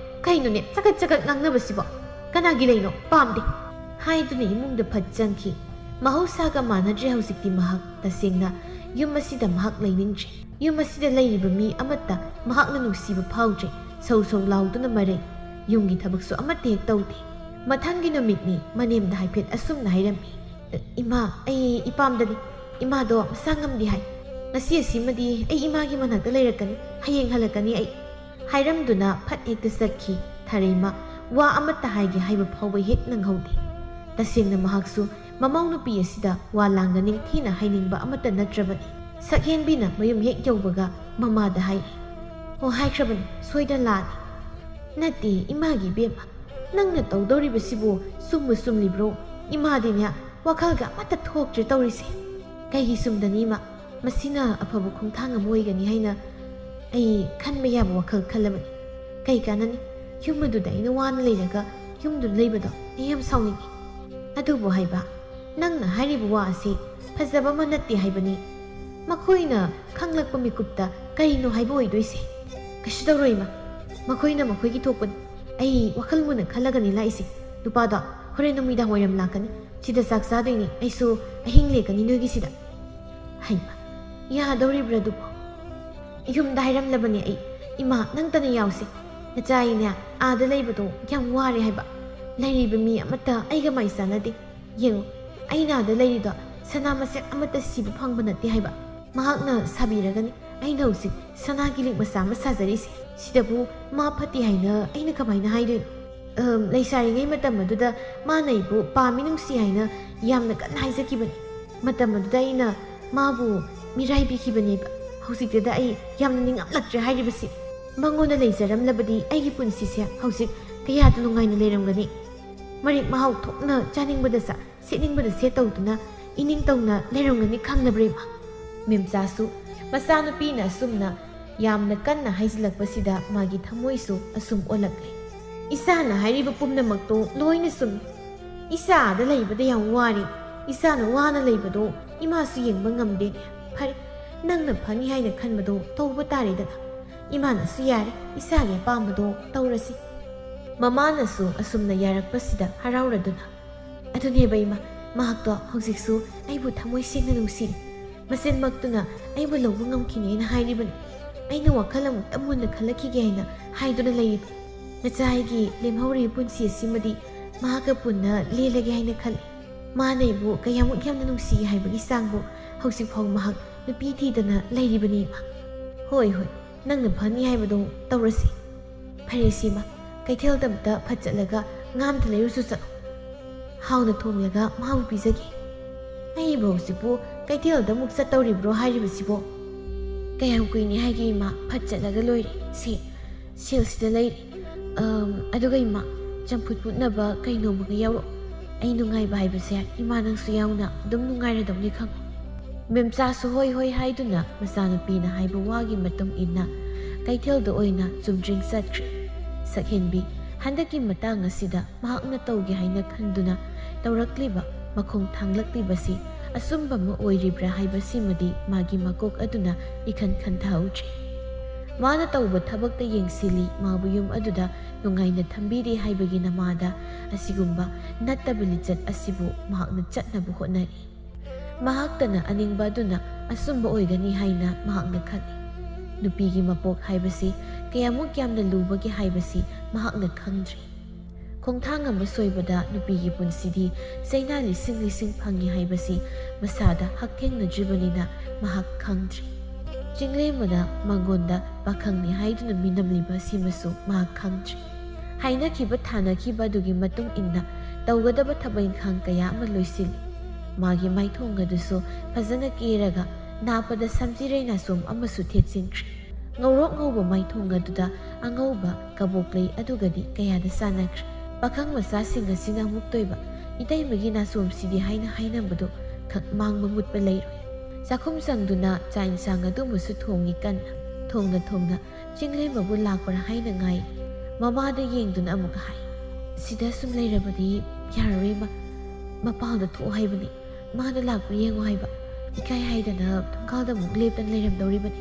ꯀꯩꯅꯣꯅꯦ ꯆꯒꯠ ꯆꯒꯠ ꯉꯥꯡꯅꯕꯁꯤꯕꯣ? ꯀꯅꯥꯒꯤ ꯂꯩꯅꯣ? ꯄꯥꯝꯗꯦ" ꯍꯥꯏꯗꯨꯅ ꯏꯃꯨꯡꯗ ꯐꯠ ꯆꯪꯈꯤ꯫ ꯃꯍꯧꯁꯥꯒ ꯃꯥꯟꯅꯗ꯭ꯔꯦ ꯍꯧꯖꯤꯛꯇꯤ ꯃꯍꯥꯛ꯫ ꯇꯁꯦꯡꯅ ꯌꯨꯝ ꯑꯁꯤꯗ ꯃꯍꯥꯛ ꯂꯩꯅꯤꯡꯗ꯭ꯔꯦ꯫ ꯌꯨꯝ ꯑꯁꯤꯗ ꯂꯩꯔꯤꯕ ꯃꯤ ꯑꯃꯠꯇ ꯃꯍꯥꯛꯅ ꯅꯨꯡꯁꯤꯕ ꯐꯥꯎꯗ꯭ꯔꯦ꯫ ꯁꯧ ꯁꯧ ꯂꯥꯎꯗꯨꯅ ꯃꯔꯩ꯫ ꯌꯨꯝꯒꯤ ꯊꯕꯛꯁꯨ ꯑꯃꯠꯇ ꯍꯦꯛ ꯇꯧꯗꯦ꯫ ꯃꯊꯪꯒꯤ ꯅꯨꯃꯤꯠꯅꯤ꯫ ꯃꯅꯦꯝꯗ ꯍꯥꯏꯐꯦꯠ ꯑꯁꯨꯝꯅ ꯍꯥꯏꯔꯝꯃꯤ, "ꯏꯃꯥ, ꯑꯩ ꯏꯄꯥꯝꯗꯅꯤ꯫ ꯏꯃꯥꯗꯣ ꯃꯁꯥ ꯉꯝꯗꯦ ꯍꯥꯏ꯫ ꯉꯁꯤ ꯑꯁꯤꯃꯗꯤ ꯑꯩ ꯏꯃꯥꯒꯤ ꯃꯅꯥꯛꯇ ꯂꯩꯔꯛꯀꯅꯤ꯫ ꯍꯌꯦꯡ ꯍꯜꯂꯛꯀꯅꯤ ꯑꯩ"꯫ ꯍꯥꯏꯔꯝꯗꯨꯅ ꯐꯠ ꯍꯦꯛꯇ ꯆꯠꯈꯤ꯫ ꯊꯔꯩꯃ ꯋꯥ ꯑꯃꯠꯇ ꯍꯥꯏꯒꯦ ꯍꯥꯏꯕ ꯐꯥꯎꯕ ꯍꯦꯛ ꯅꯪꯍꯧꯗꯦ꯫ ꯇꯁꯦꯡꯅ ꯃꯍꯥꯛꯁꯨ ꯃꯃꯧ ꯅꯨꯄꯤ ꯑꯁꯤꯗ ꯋꯥ ꯂꯥꯡꯒ ꯅꯤꯡꯊꯤꯅ ꯍꯥꯏꯅꯤꯡꯕ ꯑꯃꯠꯇ ꯅꯠꯇ꯭ꯔꯕꯅꯤ꯫ ꯁꯛꯍꯦꯟꯕꯤꯅ ꯃꯌꯨꯝ ꯍꯦꯛ ꯌꯧꯕꯒ ꯃꯃꯥꯗ ꯍꯥꯏ, "ꯑꯣ, ꯍꯥꯏꯈ꯭ꯔꯕꯅꯤ, ꯁꯣꯏꯗꯅ ꯂꯥꯛꯑꯅꯤ"꯫ "ꯅꯠꯇꯦ, ꯏꯃꯥꯒꯤ ꯏꯕꯦꯝꯃ, ꯅꯪꯅ ꯇꯧꯗꯧꯔꯤꯕꯁꯤꯕꯨ ꯆꯨꯝꯕꯨ ꯆꯨꯝꯂꯤꯕ꯭ꯔꯣ? ꯏꯃꯥꯗꯤꯅꯦ, ꯋꯥꯈꯜꯒ ꯑꯃꯠꯇ ꯊꯣꯛꯇ꯭ꯔꯦ ꯇꯧꯔꯤꯁꯦ"꯫ "ꯀꯩꯒꯤ ꯆꯨꯝꯗꯅꯤ, ꯏꯃꯥ? ꯃꯁꯤꯅ ꯑꯐꯕ ꯈꯣꯡꯊꯥꯡ ꯑꯃ ꯑꯣꯏꯒꯅꯤ ꯍꯥꯏꯅ ꯑꯩ ꯈꯟꯕ ꯌꯥꯕ ꯋꯥꯈꯜ ꯈꯜꯂꯕꯅꯤ꯫ ꯀꯩ ꯀꯥꯟꯅꯅꯤ? ꯌꯨꯝ ꯑꯗꯨꯗ ꯑꯩꯅ ꯋꯥꯅ ꯂꯩꯔꯒ ꯌꯨꯝꯗꯨꯗ ꯂꯩꯕꯗꯣ ꯑꯩ ꯌꯥꯝ ꯁꯥꯎꯅꯤꯡꯉꯤ꯫ ꯑꯗꯨꯕꯨ ꯍꯥꯏꯕ, ꯅꯪꯅ ꯍꯥꯏꯔꯤꯕ ꯋꯥ ꯑꯁꯤ ꯐꯖꯕ ꯑꯃ ꯅꯠꯇꯦ ꯍꯥꯏꯕꯅꯤ꯫ ꯃꯈꯣꯏꯅ ꯈꯪꯂꯛꯄ ꯃꯤꯀꯨꯞꯇ ꯀꯔꯤꯅꯣ ꯍꯥꯏꯕ ꯑꯣꯏꯗꯣꯏꯁꯦ? ꯀꯩꯁꯨ ꯇꯧꯔꯣꯏ, ꯏꯃꯥ꯫ ꯃꯈꯣꯏꯅ ꯃꯈꯣꯏꯒꯤ ꯊꯣꯛꯄꯅꯤ꯫ ꯑꯩ ꯋꯥꯈꯜ ꯃꯨꯟꯅ ꯈꯜꯂꯒꯅꯤ ꯂꯥꯛꯏꯁꯦ꯫ ꯅꯨꯄꯥꯗꯣ ꯍꯣꯔꯦꯟ ꯅꯨꯃꯤꯗꯥꯡ ꯋꯥꯏꯔꯝ ꯂꯥꯛꯀꯅꯤ꯫ ꯁꯤꯗ ꯆꯥꯛ ꯆꯥꯗꯣꯏꯅꯤ꯫ ꯑꯩꯁꯨ ꯑꯍꯤꯡ ꯂꯦꯛꯀꯅꯤ ꯅꯣꯏꯒꯤꯁꯤꯗ"꯫ "ꯍꯩꯃ, ꯌꯥꯗꯧꯔꯤꯕ꯭ꯔꯥ ꯑꯗꯨꯕꯣ? ꯌꯨꯝꯗ ꯍꯥꯏꯔꯝꯂꯕꯅꯦ ꯑꯩ, ꯏꯃꯥ, ꯅꯪꯇꯅ ꯌꯥꯎꯁꯦ꯫ ꯅꯆꯥ ꯑꯩꯅꯦ ꯑꯥꯗ ꯂꯩꯕꯗꯣ ꯌꯥꯝ ꯋꯥꯔꯦ ꯍꯥꯏꯕ꯫ ꯂꯩꯔꯤꯕ ꯃꯤ ꯑꯃꯠꯇ ꯑꯩꯒ ꯃꯥꯏ ꯆꯥꯟꯅꯗꯦ꯫ ꯌꯦꯡꯉꯨ, ꯑꯩꯅ ꯑꯥꯗ ꯂꯩꯔꯤꯗꯣ ꯁꯅꯥ ꯃꯁꯛ ꯑꯃꯠꯇ ꯁꯤꯕ ꯐꯪꯕ ꯅꯠꯇꯦ ꯍꯥꯏꯕ꯫ ꯃꯍꯥꯛꯅ ꯁꯥꯕꯤꯔꯒꯅꯤ꯫ ꯑꯩꯅ ꯍꯧꯖꯤꯛ ꯁꯅꯥꯒꯤ ꯂꯤꯛ ꯃꯆꯥ ꯑꯃ ꯁꯥꯖꯔꯤꯁꯦ꯫ ꯁꯤꯗꯕꯨ ꯃꯥ ꯐꯠꯇꯦ ꯍꯥꯏꯅ ꯑꯩꯅ ꯀꯃꯥꯏꯅ ꯍꯥꯏꯗꯣꯏꯅꯣ? ꯑꯝ, ꯂꯩꯁꯥꯔꯤꯉꯩ ꯃꯇꯝ ꯑꯗꯨꯗ ꯃꯥꯅ ꯑꯩꯕꯨ ꯄꯥꯝꯃꯤ ꯅꯨꯡꯁꯤ ꯍꯥꯏꯅ ꯌꯥꯝꯅ ꯀꯟꯅ ꯍꯥꯏꯖꯈꯤꯕꯅꯤ꯫ ꯃꯇꯝ ꯑꯗꯨꯗ ꯑꯩꯅ ꯃꯥꯕꯨ ꯃꯤꯔꯥꯏꯕꯤꯈꯤꯕꯅꯦꯕ꯫ ꯍꯧꯖꯤꯛꯇꯗ ꯑꯩ ꯌꯥꯝꯅ ꯅꯤꯡꯉꯝꯂꯛꯇ꯭ꯔꯦ ꯍꯥꯏꯔꯤꯕꯁꯤ꯫ ꯃꯉꯣꯟꯗ ꯂꯩꯖꯔꯝꯂꯕꯗꯤ ꯑꯩꯒꯤ ꯄꯨꯟꯁꯤꯁꯦ ꯍꯧꯖꯤꯛ ꯀꯌꯥꯗ ꯅꯨꯡꯉꯥꯏꯅ ꯂꯩꯔꯝꯒꯅꯤ꯫ ꯃꯔꯤꯛ ꯃꯍꯥꯎ ꯊꯣꯛꯅ ꯆꯥꯅꯤꯡꯕꯗ ꯆꯥ, ꯁꯦꯠꯅꯤꯡꯕꯗ ꯁꯦꯠ ꯇꯧꯗꯨꯅ ꯏꯅꯤꯡꯇꯧꯅ ꯂꯩꯔꯝꯒꯅꯤ ꯈꯪꯂꯕ꯭ꯔꯥ ꯏꯃꯥ? ꯃꯦꯝꯆꯥꯁꯨ ꯃꯆꯥꯅꯨꯄꯤꯅ ꯑꯁꯨꯝꯅ ꯌꯥꯝꯅ ꯀꯟꯅ ꯍꯥꯏꯖꯤꯜꯂꯛꯄꯁꯤꯗ ꯃꯥꯒꯤ ꯊꯃꯣꯏꯁꯨ ꯑꯁꯨꯝ ꯑꯣꯜꯂꯛꯂꯦ꯫ ꯏꯆꯥꯅ ꯍꯥꯏꯔꯤꯕ ꯄꯨꯝꯅꯃꯛꯇꯣ ꯂꯣꯏꯅ ꯆꯨꯝꯃꯤ꯫ ꯏꯆꯥ ꯑꯥꯗ ꯂꯩꯕꯗ ꯌꯥꯝ ꯋꯥꯔꯦ꯫ ꯏꯆꯥꯅ ꯋꯥꯅ ꯂꯩꯕꯗꯣ ꯏꯃꯥꯁꯨ ꯌꯦꯡꯕ ꯉꯝꯗꯦꯅꯦ꯫ ꯐꯔꯦ, ꯅꯪꯅ ꯐꯅꯤ ꯍꯥꯏꯅ ꯈꯟꯕꯗꯣ ꯇꯧꯕ ꯇꯥꯔꯦꯗꯅ꯫ ꯏꯃꯥꯅꯁꯨ ꯌꯥꯔꯦ, ꯏꯆꯥꯒꯤ ꯑꯄꯥꯝꯕꯗꯣ ꯇꯧꯔꯁꯤ꯫ ꯃꯃꯥꯅꯁꯨ ꯑꯁꯨꯝꯅ ꯌꯥꯔꯛꯄꯁꯤꯗ ꯍꯔꯥꯎꯔꯗꯨꯅ, ꯑꯗꯨꯅꯦꯕ ꯏꯃꯥ, ꯃꯍꯥꯛꯇꯣ ꯍꯧꯖꯤꯛꯁꯨ ꯑꯩꯕꯨ ꯊꯃꯣꯏ ꯁꯦꯡꯅ ꯅꯨꯡꯁꯤꯔꯤ꯫ ꯃꯆꯤꯟꯃꯛꯇꯨꯅ ꯑꯩꯕꯨ ꯂꯧꯕ ꯉꯝꯈꯤꯅꯦꯅ ꯍꯥꯏꯔꯤꯕꯅꯤ꯫ ꯑꯩꯅ ꯋꯥꯈꯜ ꯑꯃꯨꯛꯇ ꯃꯨꯟꯅ ꯈꯜꯂꯛꯈꯤꯒꯦ ꯍꯥꯏꯅ ꯍꯥꯏꯗꯨꯅ ꯂꯩꯔꯤꯕꯅꯤ꯫ ꯃꯆꯥ ꯑꯩꯒꯤ ꯂꯦꯝꯍꯧꯔꯤꯕ ꯄꯨꯟꯁꯤ ꯑꯁꯤꯃꯗꯤ ꯃꯍꯥꯛꯀ ꯄꯨꯟꯅ ꯂꯦꯜꯂꯒꯦ ꯍꯥꯏꯅ ꯈꯜꯂꯤ꯫ ꯃꯥꯅ ꯑꯩꯕꯨ ꯀꯌꯥꯃꯨꯛ ꯌꯥꯝꯅ ꯅꯨꯡꯁꯤ ꯍꯥꯏꯕꯒꯤ ꯆꯥꯡꯕꯨ ꯍꯧꯖꯤꯛꯐꯥꯎ ꯃꯍꯥꯛ ꯅꯨꯄꯤ ꯊꯤꯗꯅ ꯂꯩꯔꯤꯕꯅꯤ ꯏꯃꯥ꯫ ꯍꯣꯏ, ꯍꯣꯏ, ꯅꯪꯅ ꯐꯅꯤ ꯍꯥꯏꯕꯗꯣ ꯇꯧꯔꯁꯤ꯫ ꯐꯔꯦ ꯁꯤꯃ, ꯀꯩꯊꯦꯜꯗ ꯑꯝꯇ ꯐꯠ ꯆꯠꯂꯒ ꯉꯥ ꯑꯝꯇ ꯂꯩꯔꯨꯁꯨ ꯆꯠꯂꯣ꯫ ꯍꯥꯎꯅ ꯊꯣꯡꯂꯒ ꯃꯍꯥꯎ ꯄꯤꯖꯒꯦ꯫ ꯑꯩꯕꯨ ꯍꯧꯖꯤꯛꯄꯨ ꯀꯩꯊꯦꯜꯗ ꯑꯃꯨꯛ ꯆꯠꯇꯧꯔꯤꯕ꯭ꯔꯣ ꯍꯥꯏꯔꯤꯕꯁꯤꯕꯣ? ꯀꯌꯥꯝ ꯀꯨꯏꯅꯤ ꯍꯥꯏꯒꯦ ꯏꯃꯥ, ꯐꯠ ꯆꯠꯂꯒ ꯂꯣꯏꯔꯦ꯫ ꯁꯦ, ꯁꯦꯜꯁꯤꯗ ꯂꯩꯔꯦ꯫ ꯑꯝ, ꯑꯗꯨꯒ ꯏꯃꯥ, ꯆꯝꯐꯨꯠ ꯐꯨꯠꯅꯕ ꯀꯩꯅꯣꯝꯃꯒ ꯌꯥꯎꯔꯛꯑꯣ꯫ ꯑꯩ ꯅꯨꯡꯉꯥꯏꯕ ꯍꯥꯏꯕꯁꯦ ꯏꯃꯥ ꯅꯪꯁꯨ ꯌꯥꯎꯅ ꯑꯗꯨꯝ ꯅꯨꯡꯉꯥꯏꯔꯗꯧꯅꯤ ꯈꯪꯉꯦ꯫ ꯃꯦꯝꯆꯥꯁꯨ ꯍꯣꯏ ꯍꯣꯏ ꯍꯥꯏꯗꯨꯅ ꯃꯆꯥꯅꯨꯄꯤꯅ ꯍꯥꯏꯕ ꯋꯥꯒꯤ ꯃꯇꯨꯡ ꯏꯟꯅ ꯀꯩꯊꯦꯜꯗ ꯑꯣꯏꯅ ꯆꯨꯝꯗ꯭ꯔꯤꯡ ꯆꯠꯈ꯭ꯔꯦ꯫ ꯁꯛꯍꯦꯟꯕꯤ, ꯍꯟꯗꯛꯀꯤ ꯃꯇꯥꯡ ꯑꯁꯤꯗ ꯃꯍꯥꯛꯅ ꯇꯧꯒꯦ ꯍꯥꯏꯅ ꯈꯟꯗꯨꯅ ꯇꯧꯔꯛꯂꯤꯕ, ꯃꯈꯣꯡ ꯊꯥꯡꯂꯛꯂꯤꯕꯁꯤ ꯑꯆꯨꯝꯕ ꯑꯃ ꯑꯣꯏꯔꯤꯕ꯭ꯔꯥ ꯍꯥꯏꯕꯁꯤꯃꯗꯤ ꯃꯥꯒꯤ ꯃꯀꯣꯛ ꯑꯗꯨꯅ ꯏꯈꯟ ꯈꯟꯊꯍꯧꯗ꯭ꯔꯦ꯫ ꯃꯥꯅ ꯇꯧꯕ ꯊꯕꯛꯇ ꯌꯦꯡꯁꯤꯜꯂꯤ, ꯃꯥꯕꯨ ꯌꯨꯝ ꯑꯗꯨꯗ ꯅꯨꯡꯉꯥꯏꯅ ꯊꯝꯕꯤꯔꯤ ꯍꯥꯏꯕꯒꯤ ꯅꯃꯥꯗ ꯑꯁꯤꯒꯨꯝꯕ ꯅꯠꯇꯕ ꯂꯤꯆꯠ ꯑꯁꯤꯕꯨ ꯃꯍꯥꯛꯅ ꯆꯠꯅꯕ ꯍꯣꯠꯅꯔꯤ꯫ ꯃꯍꯥꯛꯇꯅ ꯑꯅꯤꯡꯕ ꯑꯗꯨꯅ ꯑꯆꯨꯝꯕ ꯑꯣꯏꯒꯅꯤ ꯍꯥꯏꯅ ꯃꯍꯥꯛꯅ ꯈꯜꯂꯤ꯫ ꯅꯨꯄꯤꯒꯤ ꯃꯄꯣꯛ ꯍꯥꯏꯕꯁꯤ ꯀꯌꯥꯃꯨꯛ ꯌꯥꯝꯅ ꯂꯨꯕꯒꯦ ꯍꯥꯏꯕꯁꯤ ꯃꯍꯥꯛꯅ ꯈꯪꯗ꯭ꯔꯤ꯫ ꯈꯣꯡꯊꯥꯡ ꯑꯃ ꯁꯣꯏꯕꯗ ꯅꯨꯄꯤꯒꯤ ꯄꯨꯟꯁꯤꯗꯤ ꯆꯩꯅꯥ ꯂꯤꯁꯤꯡ ꯂꯤꯁꯤꯡ ꯐꯪꯏ ꯍꯥꯏꯕꯁꯤ ꯃꯁꯥꯗ ꯍꯛꯊꯦꯡꯅꯗ꯭ꯔꯤꯕꯅꯤꯅ ꯃꯍꯥꯛ ꯈꯪꯗ꯭ꯔꯤ꯫ ꯆꯤꯡꯂꯦꯝꯕꯅ ꯃꯉꯣꯟꯗ ꯄꯥꯈꯪꯅꯤ ꯍꯥꯏꯗꯨꯅ ꯃꯤꯅꯝꯂꯤꯕ ꯑꯁꯤꯃꯁꯨ ꯃꯍꯥꯛ ꯈꯪꯗ꯭ꯔꯤ꯫ ꯍꯥꯏꯅꯈꯤꯕ ꯊꯥꯅꯈꯤꯕ ꯑꯗꯨꯒꯤ ꯃꯇꯨꯡ ꯏꯟꯅ ꯇꯧꯒꯗꯕ ꯊꯕꯛ ꯏꯪꯈꯥꯡ ꯀꯌꯥ ꯑꯃ ꯂꯣꯏꯁꯤꯜꯂꯤ꯫ ꯃꯥꯒꯤ ꯃꯥꯏꯊꯣꯡ ꯑꯗꯨꯁꯨ ꯐꯖꯅ ꯀꯦꯔꯒ ꯅꯥꯞꯄꯗ ꯁꯝꯖꯤꯔꯩ ꯅꯥꯆꯣꯝ ꯑꯃꯁꯨ ꯊꯦꯠꯆꯤꯟꯈ꯭ꯔꯦ꯫ ꯉꯧꯔꯣꯛ ꯉꯧꯕ ꯃꯥꯏꯊꯣꯡ ꯑꯗꯨꯗ ꯑꯉꯧꯕ ꯀꯕꯣꯛꯂꯩ ꯑꯗꯨꯒꯗꯤ ꯀꯌꯥꯗ ꯆꯥꯟꯅꯈ꯭ꯔꯦ꯫ ꯄꯥꯈꯪ ꯃꯆꯥꯁꯤꯡ ꯑꯁꯤꯅ ꯑꯃꯨꯛꯇꯣꯏꯕ ꯏꯇꯩꯃꯒꯤ ꯅꯥꯆꯣꯝꯁꯤꯗꯤ ꯍꯥꯏꯅ ꯍꯥꯏꯅꯕꯗꯨ ꯈꯛ ꯃꯥꯡꯕ ꯃꯨꯠꯄ ꯂꯩꯔꯣꯏ꯫ ꯆꯥꯛꯈꯨꯝ ꯆꯪꯗꯨꯅ ꯆꯥꯛ ꯏꯟꯁꯥꯡ ꯑꯗꯨꯃꯁꯨ ꯊꯣꯡꯉꯤ ꯀꯟꯅ꯫ ꯊꯣꯡꯅ ꯊꯣꯡꯅ ꯆꯤꯡꯂꯦꯝꯕꯕꯨ ꯂꯥꯛꯄ꯭ꯔꯥ ꯍꯥꯏꯅ ꯉꯥꯏ꯫ ꯃꯃꯥꯗ ꯌꯦꯡꯗꯨꯅ ꯑꯃꯨꯛ ꯍꯥꯏ, "ꯁꯤꯗ ꯁꯨꯝ ꯂꯩꯔꯕꯗꯤ ꯌꯥꯔꯔꯣꯏ ꯏꯃꯥ꯫ ꯃꯄꯥꯜꯗ ꯊꯣꯛꯑꯣ ꯍꯥꯏꯕꯅꯤ꯫ ꯃꯥꯅ ꯂꯥꯛꯄ꯭ꯔꯥ ꯌꯦꯡꯉꯣ ꯍꯥꯏꯕ꯫ ꯏꯀꯥꯏ ꯍꯥꯏꯗꯅ ꯊꯣꯡꯒꯥꯜꯗ ꯑꯃꯨꯛ ꯂꯦꯞꯇꯅ ꯂꯩꯔꯝꯗꯧꯔꯤꯕꯅꯤ꯫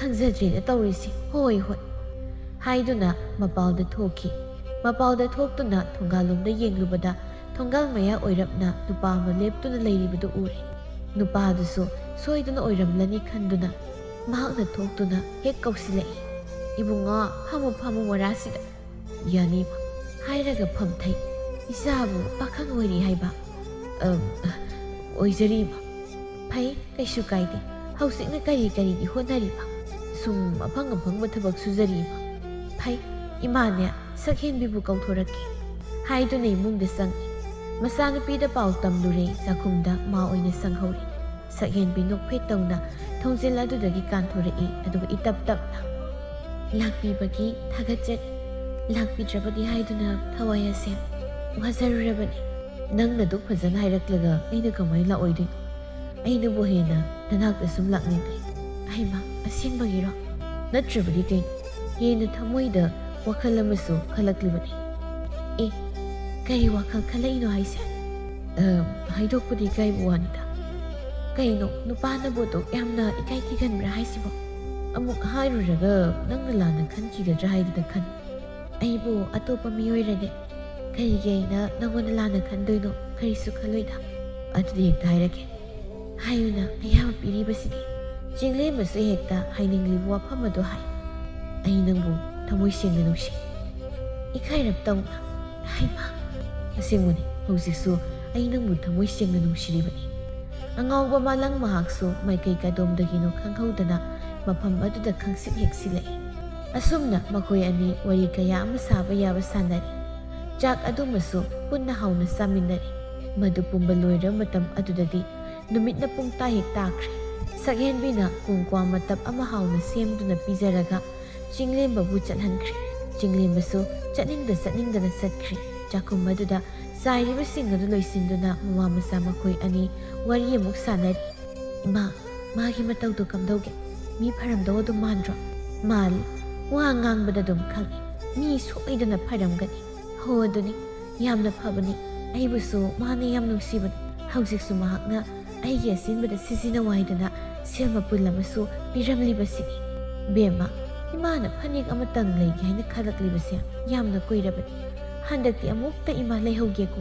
ꯈꯪꯖꯗ꯭ꯔꯦꯗ ꯇꯧꯔꯤꯁꯤ꯫ ꯍꯣꯏ, ꯍꯣꯏ," ꯍꯥꯏꯗꯨꯅ ꯃꯄꯥꯜꯗ ꯊꯣꯛꯈꯤ꯫ ꯃꯄꯥꯜꯗ ꯊꯣꯛꯇꯨꯅ ꯊꯣꯡꯒꯥꯜꯂꯣꯝꯗ ꯌꯦꯡꯂꯨꯕꯗ ꯊꯣꯡꯒꯥꯜ ꯃꯌꯥ ꯑꯣꯏꯔꯞꯅ ꯅꯨꯄꯥ ꯑꯃ ꯂꯦꯞꯇꯨꯅ ꯂꯩꯔꯤꯕꯗꯨ ꯎꯔꯦ꯫ ꯅꯨꯄꯥꯗꯨꯁꯨ ꯁꯣꯏꯗꯅ ꯑꯣꯏꯔꯝꯂꯅꯤ ꯈꯟꯗꯨꯅ ꯃꯍꯥꯛꯅ ꯊꯣꯛꯇꯨꯅ ꯍꯦꯛ ꯀꯧꯁꯤꯜꯂꯛꯏ, "ꯏꯕꯨꯡꯉꯣ, ꯐꯝꯃꯨ, ꯐꯝꯃꯨ ꯃꯣꯔꯥꯁꯤꯗ꯫ ꯌꯥꯅꯤ ꯏꯃꯥ," ꯍꯥꯏꯔꯒ ꯐꯝꯊꯩ꯫ "ꯏꯆꯥꯕꯨ ꯄꯥꯈꯪ ꯑꯣꯏꯔꯤ ꯍꯥꯏꯕ?" "ꯑꯝ, ꯑꯣꯏꯖꯔꯤ ꯏꯃꯥ꯫" "ꯐꯩ, ꯀꯩꯁꯨ ꯀꯥꯏꯗꯦ꯫ ꯍꯧꯖꯤꯛꯅ ꯀꯔꯤ ꯀꯔꯤꯒꯤ ꯍꯣꯠꯅꯔꯤꯕ?" "ꯁꯨꯝ ꯑꯐꯪ ꯑꯐꯪꯕ ꯊꯕꯛ ꯁꯨꯖꯔꯤ ꯏꯃꯥ꯫" "ꯐꯩ, ꯏꯃꯥꯅꯦ ꯁꯛꯍꯦꯟꯕꯤꯕꯨ ꯀꯧꯊꯣꯔꯛꯀꯦ," ꯍꯥꯏꯗꯨꯅ ꯏꯃꯨꯡꯗ ꯆꯪꯉꯤ꯫ ꯃꯆꯥꯅꯨꯄꯤꯗ ꯄꯥꯎ ꯇꯝꯂꯨꯔꯦ, ꯆꯥꯛꯈꯨꯝꯗ ꯃꯥ ꯑꯣꯏꯅ ꯆꯪꯍꯧꯔꯦ꯫ ꯁꯛꯍꯦꯟꯕꯤ ꯅꯣꯛꯐꯦꯠ ꯇꯧꯅ ꯊꯣꯡꯖꯤꯜ ꯑꯗꯨꯗꯒꯤ ꯀꯥꯟꯊꯣꯔꯛꯏ, ꯑꯗꯨꯒ ꯏꯇꯞ ꯇꯞꯅ, "ꯂꯥꯛꯄꯤꯕꯒꯤ ꯊꯥꯒꯠꯆꯔꯤ꯫ ꯂꯥꯛꯄꯤꯗ꯭ꯔꯕꯗꯤ ꯍꯥꯏꯗꯨꯅ ꯊꯋꯥꯏ ꯑꯁꯦ ꯋꯥꯖꯔꯨꯔꯕꯅꯤ꯫" "ꯅꯪꯅ ꯑꯗꯨꯛ ꯐꯖꯅ ꯍꯥꯏꯔꯛꯂꯒ ꯑꯩꯅ ꯀꯃꯥꯏꯅ ꯂꯥꯛꯑꯣꯏꯗꯣꯏꯅꯣ? ꯑꯩꯅꯕꯨ ꯍꯦꯟꯅ ꯅꯅꯥꯛꯇ ꯁꯨꯝ ꯂꯥꯛꯅꯤꯡꯂꯤ꯫" "ꯍꯩꯃꯥ, ꯑꯁꯦꯡꯕꯒꯤꯔꯣ?" "ꯅꯠꯇ꯭ꯔꯕꯗꯤ ꯀꯩꯅꯣ? ꯍꯦꯟꯅ ꯊꯃꯣꯏꯗ ꯋꯥꯈꯜ ꯑꯃꯁꯨ ꯈꯜꯂꯛꯂꯤꯕꯅꯤ꯫" "ꯑꯦ, ꯀꯔꯤ ꯋꯥꯈꯜ ꯈꯜꯂꯛꯏꯅꯣ ꯍꯥꯏꯁꯦ?" "ꯑ, ꯍꯥꯏꯗꯣꯛꯄꯗꯤ ꯏꯀꯥꯏꯕ ꯋꯥꯅꯤꯗ꯫" "ꯀꯩꯅꯣ, ꯅꯨꯄꯥꯅꯕꯨ ꯑꯗꯨꯛ ꯌꯥꯝꯅ ꯏꯀꯥꯏ ꯊꯤꯒꯟꯕ꯭ꯔꯥ ꯍꯥꯏꯁꯤꯕꯣ? ꯑꯃꯨꯛ ꯍꯥꯏꯔꯨꯔꯒ ꯅꯪꯅ ꯂꯥꯟꯅ ꯈꯟꯈꯤꯒꯗ꯭ꯔꯥ ꯍꯥꯏꯗꯅ ꯈꯟ꯫ ꯑꯩꯕꯨ ꯑꯇꯣꯞꯄ ꯃꯤ ꯑꯣꯏꯔꯗꯤ ꯀꯔꯤꯒꯤ ꯑꯩꯅ ꯅꯪꯉꯣꯟꯗ ꯂꯥꯟꯅ ꯈꯟꯗꯣꯏꯅꯣ? ꯀꯔꯤꯁꯨ ꯈꯜꯂꯣꯏꯗ꯫" "ꯑꯗꯨꯗꯤ ꯍꯦꯛꯇ ꯍꯥꯏꯔꯒꯦ꯫" ꯍꯥꯏꯌꯨꯅ ꯑꯌꯥꯕ ꯄꯤꯔꯤꯕꯁꯤꯗꯤ꯫ ꯆꯤꯡꯂꯦꯝꯕꯁꯨ ꯍꯦꯛꯇ ꯍꯥꯏꯅꯤꯡꯂꯤꯕ ꯋꯥꯐꯝ ꯑꯗꯨ ꯍꯥꯏ꯫ "ꯑꯩ ꯅꯪꯕꯨ ꯊꯃꯣꯏ ꯁꯦꯡꯅ ꯅꯨꯡꯁꯤ꯫" ꯏꯀꯥꯏꯔꯞ ꯇꯧꯅ, ꯍꯩꯃꯥ, ꯑꯁꯦꯡꯕꯅꯤ, ꯍꯧꯖꯤꯛꯁꯨ ꯑꯩ ꯅꯪꯕꯨ ꯊꯃꯣꯏ ꯁꯦꯡꯅ ꯅꯨꯡꯁꯤꯔꯤꯕꯅꯤ꯫ ꯑꯉꯥꯎꯕ ꯃꯥꯂꯪ ꯃꯍꯥꯛꯁꯨ ꯃꯥꯏꯀꯩ ꯀꯗꯣꯝꯗꯒꯤꯅꯣ ꯈꯪꯍꯧꯗꯅ ꯃꯐꯝ ꯑꯗꯨꯗ ꯈꯪꯁꯤꯛ ꯍꯦꯛ ꯁꯤꯜꯂꯛꯏ꯫ ꯑꯁꯨꯝꯅ ꯃꯈꯣꯏ ꯑꯅꯤ ꯋꯥꯔꯤ ꯀꯌꯥ ꯑꯃ ꯁꯥꯕ ꯌꯥꯕ ꯁꯥꯟꯅꯔꯤ꯫ ꯆꯥꯛ ꯑꯗꯨꯃꯁꯨ ꯄꯨꯟꯅ ꯍꯥꯎꯅ ꯆꯥꯃꯤꯟꯅꯔꯤ꯫ ꯃꯗꯨ ꯄꯨꯝꯕ ꯂꯣꯏꯔꯕ ꯃꯇꯝ ꯑꯗꯨꯗꯗꯤ ꯅꯨꯃꯤꯠꯅ ꯄꯨꯡ ꯇꯥ ꯍꯦꯛ ꯇꯥꯈ꯭ꯔꯦ꯫ ꯁꯛꯍꯦꯟꯕꯤꯅ ꯀꯣꯡꯀ꯭ꯋꯥ ꯃꯇꯞ ꯑꯃ ꯍꯥꯎꯅ ꯁꯦꯝꯗꯨꯅ ꯄꯤꯖꯔꯒ ꯆꯤꯡꯂꯦꯝꯕꯕꯨ ꯆꯠꯍꯟꯈ꯭ꯔꯦ꯫ ꯆꯤꯡꯂꯦꯝꯕꯁꯨ ꯆꯠꯅꯤꯡꯗ ꯆꯠꯅꯤꯡꯗꯅ ꯆꯠꯈ꯭ꯔꯦ꯫ ꯆꯥꯛꯈꯨꯝ ꯑꯗꯨꯗ ꯆꯥꯏꯔꯤꯕꯁꯤꯡ ꯑꯗꯨ ꯂꯣꯏꯁꯤꯟꯗꯨꯅ ꯃꯃꯥ ꯃꯆꯥ ꯃꯈꯣꯏ ꯑꯅꯤ ꯋꯥꯔꯤ ꯑꯃꯨꯛ ꯁꯥꯟꯅꯔꯤ꯫ "ꯏꯃꯥ, ꯃꯥꯒꯤ ꯃꯇꯧꯗꯨ ꯀꯝꯗꯧꯒꯦ? ꯃꯤ ꯐꯔꯝꯗꯧ ꯑꯗꯨꯝ ꯃꯥꯟꯗ꯭ꯔꯣ?" "ꯃꯥꯜꯂꯤ꯫ ꯋꯥ ꯉꯥꯡꯕꯗ ꯑꯗꯨꯝ ꯈꯪꯏ꯫ ꯃꯤ ꯁꯣꯏꯗꯅ ꯐꯔꯝꯒꯅꯤ꯫" "ꯍꯣ, ꯑꯗꯨꯅꯤ꯫ ꯌꯥꯝꯅ ꯐꯕꯅꯤ꯫ ꯑꯩꯕꯨꯁꯨ ꯃꯥꯅ ꯌꯥꯝ ꯅꯨꯡꯁꯤꯕꯅꯤ꯫ ꯍꯧꯖꯤꯛꯁꯨ ꯃꯍꯥꯛꯅ ꯑꯩꯒꯤ ꯑꯁꯤꯟꯕꯗ ꯁꯤꯖꯤꯟꯅꯧ ꯍꯥꯏꯗꯅ ꯁꯦꯜ ꯃꯄꯨꯜ ꯑꯃꯁꯨ ꯄꯤꯔꯝꯂꯤꯕꯁꯤꯅꯤ꯫" "ꯕꯦꯝꯃ, ꯏꯃꯥꯅ ꯐꯅꯦꯛ ꯑꯃꯇꯪ ꯂꯩꯒꯦ ꯍꯥꯏꯅ ꯈꯜꯂꯛꯂꯤꯕꯁꯦ ꯌꯥꯝꯅ ꯀꯨꯏꯔꯕꯅꯤ꯫ ꯍꯟꯗꯛꯇꯤ ꯑꯃꯨꯛꯇ ꯏꯃꯥ ꯂꯩꯍꯧꯒꯦꯀꯣ꯫"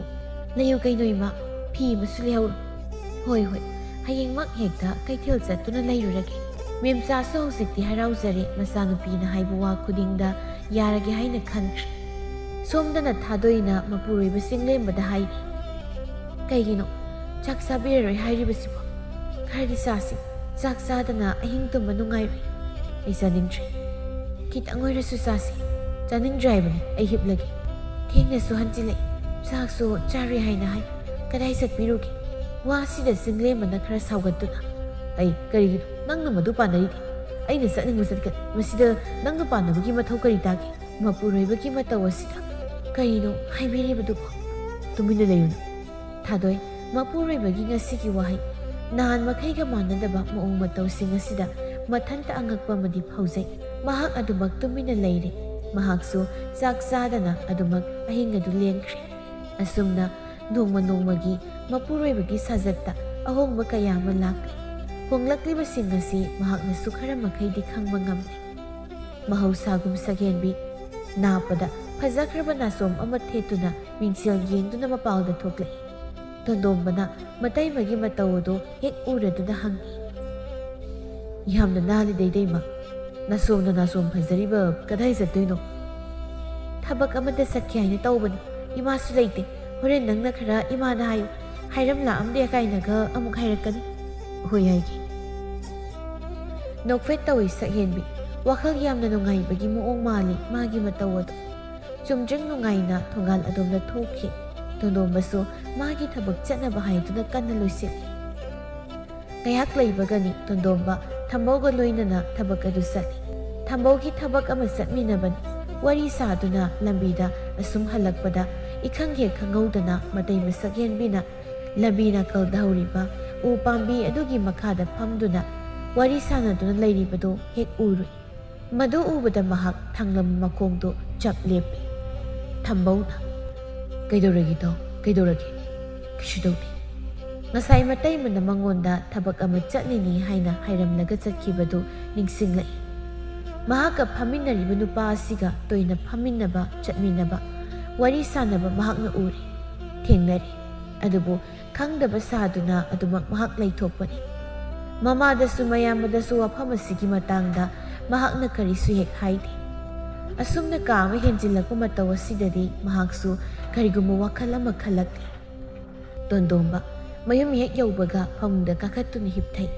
"ꯂꯩꯌꯨ ꯀꯩꯅꯣ ꯏꯃꯥ, ꯐꯤ ꯑꯃꯁꯨ ꯂꯩꯍꯧꯔꯣ꯫" "ꯍꯣꯏ, ꯍꯣꯏ, ꯍꯌꯦꯡꯃꯛ ꯍꯦꯛꯇ ꯀꯩꯊꯦꯜ ꯆꯠꯇꯨꯅ ꯂꯩꯔꯨꯔꯒꯦ꯫" ꯃꯦꯝꯆꯥꯁꯨ ꯍꯧꯖꯤꯛꯇꯤ ꯍꯔꯥꯎꯖꯔꯦ, ꯃꯆꯥꯅꯨꯄꯤꯅ ꯍꯥꯏꯕ ꯋꯥ ꯈꯨꯗꯤꯡꯗ ꯌꯥꯔꯒꯦ ꯍꯥꯏꯅ ꯈꯟꯈ꯭ꯔꯦ꯫ ꯁꯣꯝꯗꯅ ꯊꯥꯗꯣꯏꯅ ꯃꯄꯨꯔꯣꯏꯕ ꯆꯤꯡꯂꯦꯝꯕꯗ ꯍꯥꯏꯔꯤ, "ꯀꯩꯒꯤꯅꯣ ꯆꯥꯛ ꯆꯥꯕꯤꯔꯔꯣꯏ ꯍꯥꯏꯔꯤꯕꯁꯤꯕꯣ? ꯈꯔꯗꯤ ꯆꯥꯁꯤ꯫ ꯆꯥꯛ ꯆꯥꯗꯅ ꯑꯍꯤꯡ ꯇꯨꯝꯕ ꯅꯨꯡꯉꯥꯏꯔꯣꯏ꯫" "ꯑꯩ ꯆꯥꯅꯤꯡꯗ꯭ꯔꯦ꯫" "ꯈꯤꯇꯪ ꯑꯣꯏꯔꯁꯨ ꯆꯥꯁꯤ꯫" "ꯆꯥꯅꯤꯡꯗ꯭ꯔꯦ ꯍꯥꯏꯕꯅꯤ, ꯑꯩ ꯍꯤꯞꯂꯒꯦ꯫" ꯊꯦꯡꯅꯁꯨ ꯍꯟꯖꯤꯜꯂꯛꯏ꯫ ꯆꯥꯛꯁꯨ ꯆꯥꯔꯣꯏ ꯍꯥꯏꯅ ꯍꯥꯏ꯫ ꯀꯗꯥꯏ ꯆꯠꯄꯤꯔꯨꯒꯦ? ꯋꯥꯁꯤꯗ ꯆꯤꯡꯂꯦꯝꯕꯅ ꯈꯔ ꯁꯥꯎꯒꯠꯇꯨꯅ, "ꯑꯩ, ꯀꯔꯤꯒꯤꯅꯣ ꯅꯪꯅ ꯃꯗꯨ ꯄꯥꯟꯅꯔꯤꯗꯤ? ꯑꯩꯅ ꯆꯠꯅꯤꯡꯕ ꯆꯠꯀꯅꯤ꯫ ꯃꯁꯤꯗ ꯅꯪꯅ ꯄꯥꯟꯅꯕꯒꯤ ꯃꯊꯧ ꯀꯔꯤ ꯇꯥꯒꯦ?" ꯃꯄꯨꯔꯣꯏꯕꯒꯤ ꯃꯇꯧ ꯑꯁꯤꯗ ꯀꯔꯤꯅꯣ ꯍꯥꯏꯕꯤꯔꯤꯕꯗꯨꯕꯣ? "ꯇꯨꯃꯤꯟꯅ ꯂꯩꯌꯨꯅ꯫" ꯊꯥꯗꯣꯏ, ꯃꯄꯨꯔꯣꯏꯕꯒꯤ ꯉꯁꯤꯒꯤ ꯋꯥꯍꯩ, ꯅꯍꯥꯟ ꯃꯈꯩꯒ ꯃꯥꯟꯅꯗꯕ ꯃꯑꯣꯡ ꯃꯇꯧꯁꯤꯡ ꯑꯁꯤꯗ ꯃꯊꯟꯇ ꯑꯉꯛꯄ ꯑꯃꯗꯤ ꯐꯥꯎꯖꯩ꯫ ꯃꯍꯥꯛ ꯑꯗꯨꯃꯛ ꯇꯨꯃꯤꯟꯅ ꯂꯩꯔꯦ꯫ ꯃꯍꯥꯛꯁꯨ ꯆꯥꯛ ꯆꯥꯗꯅ ꯑꯗꯨꯃꯛ ꯑꯍꯤꯡ ꯑꯗꯨ ꯂꯦꯟꯈ꯭ꯔꯦ꯫ ꯑꯁꯨꯝꯅ ꯅꯣꯡꯃ ꯅꯣꯡꯃꯒꯤ ꯃꯄꯨꯔꯣꯏꯕꯒꯤ ꯁꯥꯖꯠꯇ ꯑꯍꯣꯡꯕ ꯀꯌꯥ ꯑꯃ ꯂꯥꯛꯂꯤ꯫ ꯍꯣꯡꯂꯛꯂꯤꯕꯁꯤꯡ ꯑꯁꯤ ꯃꯍꯥꯛꯅꯁꯨ ꯈꯔ ꯃꯈꯩꯗꯤ ꯈꯪꯕ ꯉꯝꯂꯦ꯫ ꯃꯍꯧꯁꯥꯒꯨꯝ ꯁꯛꯍꯦꯟꯕꯤ ꯅꯥꯞꯄꯗ ꯐꯖꯈ꯭ꯔꯕ ꯅꯥꯆꯣꯝ ꯑꯃ ꯊꯦꯠꯇꯨꯅ ꯃꯤꯡꯁꯦꯜ ꯌꯦꯡꯗꯨꯅ ꯃꯄꯥꯜꯗ ꯊꯣꯛꯂꯛꯏ꯫ ꯇꯣꯟꯗꯣꯝꯕꯅ ꯃꯇꯩꯃꯒꯤ ꯃꯇꯧ ꯑꯗꯨ ꯍꯦꯛ ꯎꯔꯗꯨꯅ ꯍꯪꯉꯤ, "ꯌꯥꯝꯅ ꯅꯥꯜꯂꯤꯗ ꯏꯇꯩꯃ꯫ ꯅꯥꯆꯣꯝꯅ ꯅꯥꯆꯣꯝ ꯐꯖꯔꯤꯕ ꯀꯗꯥꯏ ꯆꯠꯇꯣꯏꯅꯣ?" "ꯊꯕꯛ ꯑꯃꯗ ꯆꯠꯀꯦ ꯍꯥꯏꯅ ꯇꯧꯕꯅꯤ꯫ "ꯏꯃꯥꯁꯨ ꯂꯩꯇꯦ꯫ ꯍꯣꯔꯦꯟ ꯅꯪꯅ ꯈꯔ ꯏꯃꯥꯗ ꯍꯥꯏꯌꯨ꯫ ꯍꯥꯏꯔꯝ ꯂꯥꯛꯑꯝꯗꯦ ꯀꯥꯏꯅꯒ ꯑꯃꯨꯛ ꯍꯥꯏꯔꯛꯀꯅꯤ"꯫ "ꯍꯣꯏ, ꯍꯥꯏꯒꯦ"꯫ ꯅꯣꯛꯐꯦꯠ ꯇꯧꯏ ꯁꯛꯍꯦꯟꯕꯤ꯫ ꯋꯥꯈꯜ ꯌꯥꯝꯅ ꯅꯨꯡꯉꯥꯏꯕꯒꯤ ꯃꯑꯣꯡ ꯃꯥꯜꯂꯤ ꯃꯥꯒꯤ ꯃꯇꯧ ꯑꯗꯨ꯫ ꯆꯨꯝꯗ꯭ꯔꯤꯡ ꯅꯨꯡꯉꯥꯏꯅ ꯊꯣꯡꯒꯥꯜ ꯑꯗꯣꯝꯗ ꯊꯣꯛꯈꯤ꯫ ꯇꯣꯟꯗꯣꯝꯕꯁꯨ ꯃꯥꯒꯤ ꯊꯕꯛ ꯆꯠꯅꯕ ꯍꯥꯏꯗꯨꯅ ꯀꯟꯅ ꯂꯣꯏꯁꯤꯜꯂꯤ꯫ ꯉꯥꯏꯍꯥꯛ ꯂꯩꯕꯒꯅꯤ ꯇꯣꯟꯗꯣꯝꯕ ꯊꯝꯕꯧꯒ ꯂꯣꯏꯅꯅ ꯊꯕꯛ ꯑꯗꯨ ꯆꯠꯂꯤ꯫ ꯊꯝꯕꯧꯒꯤ ꯊꯕꯛ ꯑꯃ ꯆꯠꯃꯤꯟꯅꯕꯅꯤ꯫ ꯋꯥꯔꯤ ꯁꯥꯗꯨꯅ ꯂꯝꯕꯤꯗ ꯑꯁꯨꯝ ꯍꯜꯂꯛꯄꯗ ꯏꯈꯪ ꯍꯦꯛ ꯈꯪꯍꯧꯗꯅ ꯃꯇꯩ ꯃꯁꯛ ꯍꯦꯟꯕꯤꯅ ꯂꯝꯕꯤ ꯅꯥꯀꯜꯗ ꯍꯧꯔꯤꯕ ꯎ ꯄꯥꯝꯕꯤ ꯑꯗꯨꯒꯤ ꯃꯈꯥꯗ ꯐꯝꯗꯨꯅ ꯋꯥꯔꯤ ꯁꯥꯟꯅꯗꯨꯅ ꯂꯩꯔꯤꯕꯗꯨ ꯍꯦꯛ ꯎꯔꯨꯏ꯫ ꯃꯗꯨ ꯎꯕꯗ ꯃꯍꯥꯛ ꯊꯥꯡꯂꯝ ꯃꯈꯣꯡꯗꯨ ꯆꯞ ꯂꯦꯞꯄꯤ꯫ ꯊꯝꯕꯧꯅ, "ꯀꯩꯗꯧꯔꯒꯦ ꯇꯥꯎ? ꯀꯩꯗꯧꯔꯒꯦ?" "ꯀꯩꯁꯨ ꯇꯧꯗꯦ꯫ ꯉꯁꯥꯏ ꯃꯇꯩꯃꯅ ꯃꯉꯣꯟꯗ ꯊꯕꯛ ꯑꯃ ꯆꯠꯂꯤꯅꯤ ꯍꯥꯏꯅ ꯍꯥꯏꯔꯝꯂꯒ ꯆꯠꯈꯤꯕꯗꯨ ꯅꯤꯡꯁꯤꯡꯂꯛꯏ꯫ ꯃꯍꯥꯛꯀ ꯐꯝꯃꯤꯟꯅꯔꯤꯕ ꯅꯨꯄꯥ ꯑꯁꯤꯒ ꯇꯣꯏꯅ ꯐꯝꯃꯤꯟꯅꯕ, ꯆꯠꯃꯤꯟꯅꯕ, ꯋꯥꯔꯤ ꯁꯥꯟꯅꯕ ꯃꯍꯥꯛꯅ ꯎꯔꯦ, ꯊꯦꯡꯅꯔꯦ꯫ ꯑꯗꯨꯕꯨ ꯈꯪꯗꯕ ꯁꯥꯗꯨꯅ ꯑꯗꯨꯃꯛ ꯃꯍꯥꯛ ꯂꯩꯊꯣꯛꯄꯅꯤ꯫ ꯃꯃꯥꯗꯁꯨ ꯃꯌꯥꯝꯕꯗꯁꯨ ꯋꯥꯐꯝ ꯑꯁꯤꯒꯤ ꯃꯇꯥꯡꯗ ꯃꯍꯥꯛꯅ ꯀꯔꯤꯁꯨ ꯍꯦꯛ ꯍꯥꯏꯗꯦ꯫ ꯑꯁꯨꯝꯅ ꯀꯥ ꯑꯃ ꯍꯦꯟꯖꯤꯜꯂꯛꯄ ꯃꯇꯧ ꯑꯁꯤꯗꯗꯤ ꯃꯍꯥꯛꯁꯨ ꯀꯔꯤꯒꯨꯝꯕ ꯋꯥꯈꯜ ꯑꯃ ꯈꯜꯂꯛꯂꯤ꯫ ꯇꯣꯟꯗꯣꯝꯕ ꯃꯌꯨꯝ ꯍꯦꯛ ꯌꯧꯕꯒ ꯐꯃꯨꯡꯗ ꯀꯥꯈꯠꯇꯨꯅ ꯍꯤꯞꯊꯩ꯫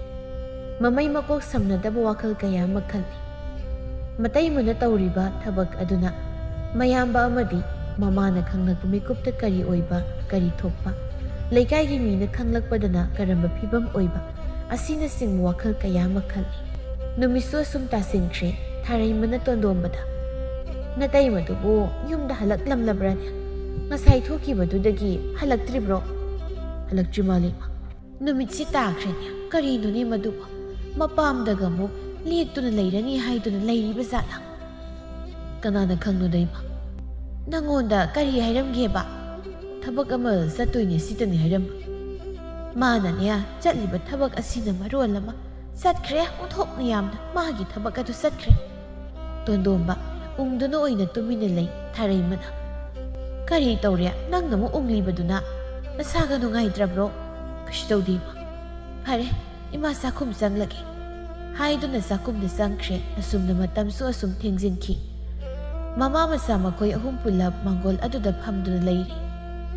ꯃꯃꯩ ꯃꯀꯣꯛ ꯁꯝꯅꯗꯕ ꯋꯥꯈꯜ ꯀꯌꯥ ꯑꯃ ꯈꯜꯂꯤ꯫ ꯃꯇꯩꯃꯅ ꯇꯧꯔꯤꯕ ꯊꯕꯛ ꯑꯗꯨꯅ ꯃꯌꯥꯝꯕ ꯑꯃꯗꯤ ꯃꯃꯥꯅ ꯈꯪꯂꯛꯄ ꯃꯤꯀꯨꯞꯇ ꯀꯔꯤ ꯑꯣꯏꯕ, ꯀꯔꯤ ꯊꯣꯛꯄ, ꯂꯩꯀꯥꯏꯒꯤ ꯃꯤꯅ ꯈꯪꯂꯛꯄꯗꯅ ꯀꯔꯝꯕ ꯐꯤꯕꯝ ꯑꯣꯏꯕ, ꯑꯁꯤꯅꯆꯤꯡꯕ ꯋꯥꯈꯜ ꯀꯌꯥ ꯑꯃ ꯈꯜꯂꯤ꯫ ꯅꯨꯃꯤꯠꯁꯨ ꯑꯁꯨꯝ ꯇꯥꯁꯤꯟꯈ꯭ꯔꯦ꯫ ꯊꯥꯔꯩꯃꯅ ꯇꯣꯟꯗꯣꯝꯕꯗ, "ꯅꯇꯩꯃꯗꯨꯕꯨ ꯌꯨꯝꯗ ꯍꯜꯂꯛꯂꯝꯂꯕ꯭ꯔꯅꯦ? ꯉꯁꯥꯏ ꯊꯣꯛꯈꯤꯕꯗꯨꯗꯒꯤ ꯍꯜꯂꯛꯇ꯭ꯔꯤꯕ꯭ꯔꯣ?" "ꯍꯜꯂꯛꯇ꯭ꯔꯤ ꯃꯥꯜꯂꯤ, ꯏꯃꯥ꯫ ꯅꯨꯃꯤꯠꯁꯤ ꯇꯥꯈ꯭ꯔꯦꯅꯦ꯫ ꯀꯔꯤꯅꯣꯅꯦ ꯃꯗꯨꯕꯨ? ꯃꯄꯥꯝꯗꯒ ꯑꯃꯨꯛ ꯂꯦꯛꯇꯨꯅ ꯂꯩꯔꯅꯤ ꯍꯥꯏꯗꯨꯅ ꯂꯩꯔꯤꯕ ꯖꯥꯠꯂꯥ?" "ꯀꯅꯥꯅ ꯈꯪꯅꯣꯗ, ꯏꯃꯥ?" "ꯅꯉꯣꯟꯗ ꯀꯔꯤ ꯍꯥꯏꯔꯝꯒꯦꯕ?" "ꯊꯕꯛ ꯑꯃ ꯆꯠꯇꯣꯏꯅꯦ ꯁꯤꯗꯅꯤ ꯍꯥꯏꯔꯝꯕ꯫ ꯃꯥꯅꯅꯦ ꯆꯠꯂꯤꯕ ꯊꯕꯛ ꯑꯁꯤꯅ ꯃꯔꯣꯜ ꯑꯃ ꯆꯠꯈ꯭ꯔꯦ, ꯑꯣꯟꯊꯣꯛꯅ ꯌꯥꯝꯅ ꯃꯥꯒꯤ ꯊꯕꯛ ꯑꯗꯨ ꯆꯠꯈ꯭ꯔꯦ"꯫ ꯇꯣꯟꯗꯣꯝꯕ ꯎꯪꯗꯨꯅ ꯑꯣꯏꯅ ꯇꯨꯃꯤꯟꯅ ꯂꯩ꯫ ꯊꯥꯔꯩꯃꯅ, "ꯀꯔꯤ ꯇꯧꯔꯦ? ꯅꯪꯅ ꯑꯃꯨꯛ ꯎꯪꯂꯤꯕꯗꯨꯅ ꯅꯁꯥꯒ ꯅꯨꯡꯉꯥꯏꯇ꯭ꯔꯕ꯭ꯔꯣ?" "ꯀꯩꯁꯨ ꯇꯧꯗꯦ, ꯏꯃꯥ"꯫ "ꯐꯔꯦ, ꯏꯃꯥ ꯆꯥꯛꯈꯨꯝ ꯆꯪꯂꯒꯦ" ꯍꯥꯏꯗꯨꯅ ꯆꯥꯛꯈꯨꯝꯗ ꯆꯪꯈ꯭ꯔꯦ꯫ ꯑꯁꯨꯝꯅ ꯃꯇꯝꯁꯨ ꯑꯁꯨꯝ ꯊꯦꯡꯖꯤꯟꯈꯤ꯫ ꯃꯃꯥ ꯃꯆꯥ ꯃꯈꯣꯏ ꯑꯍꯨꯝ ꯄꯨꯂꯞ ꯃꯥꯡꯒꯣꯜ ꯑꯗꯨꯗ ꯐꯝꯗꯨꯅ ꯂꯩꯔꯤ꯫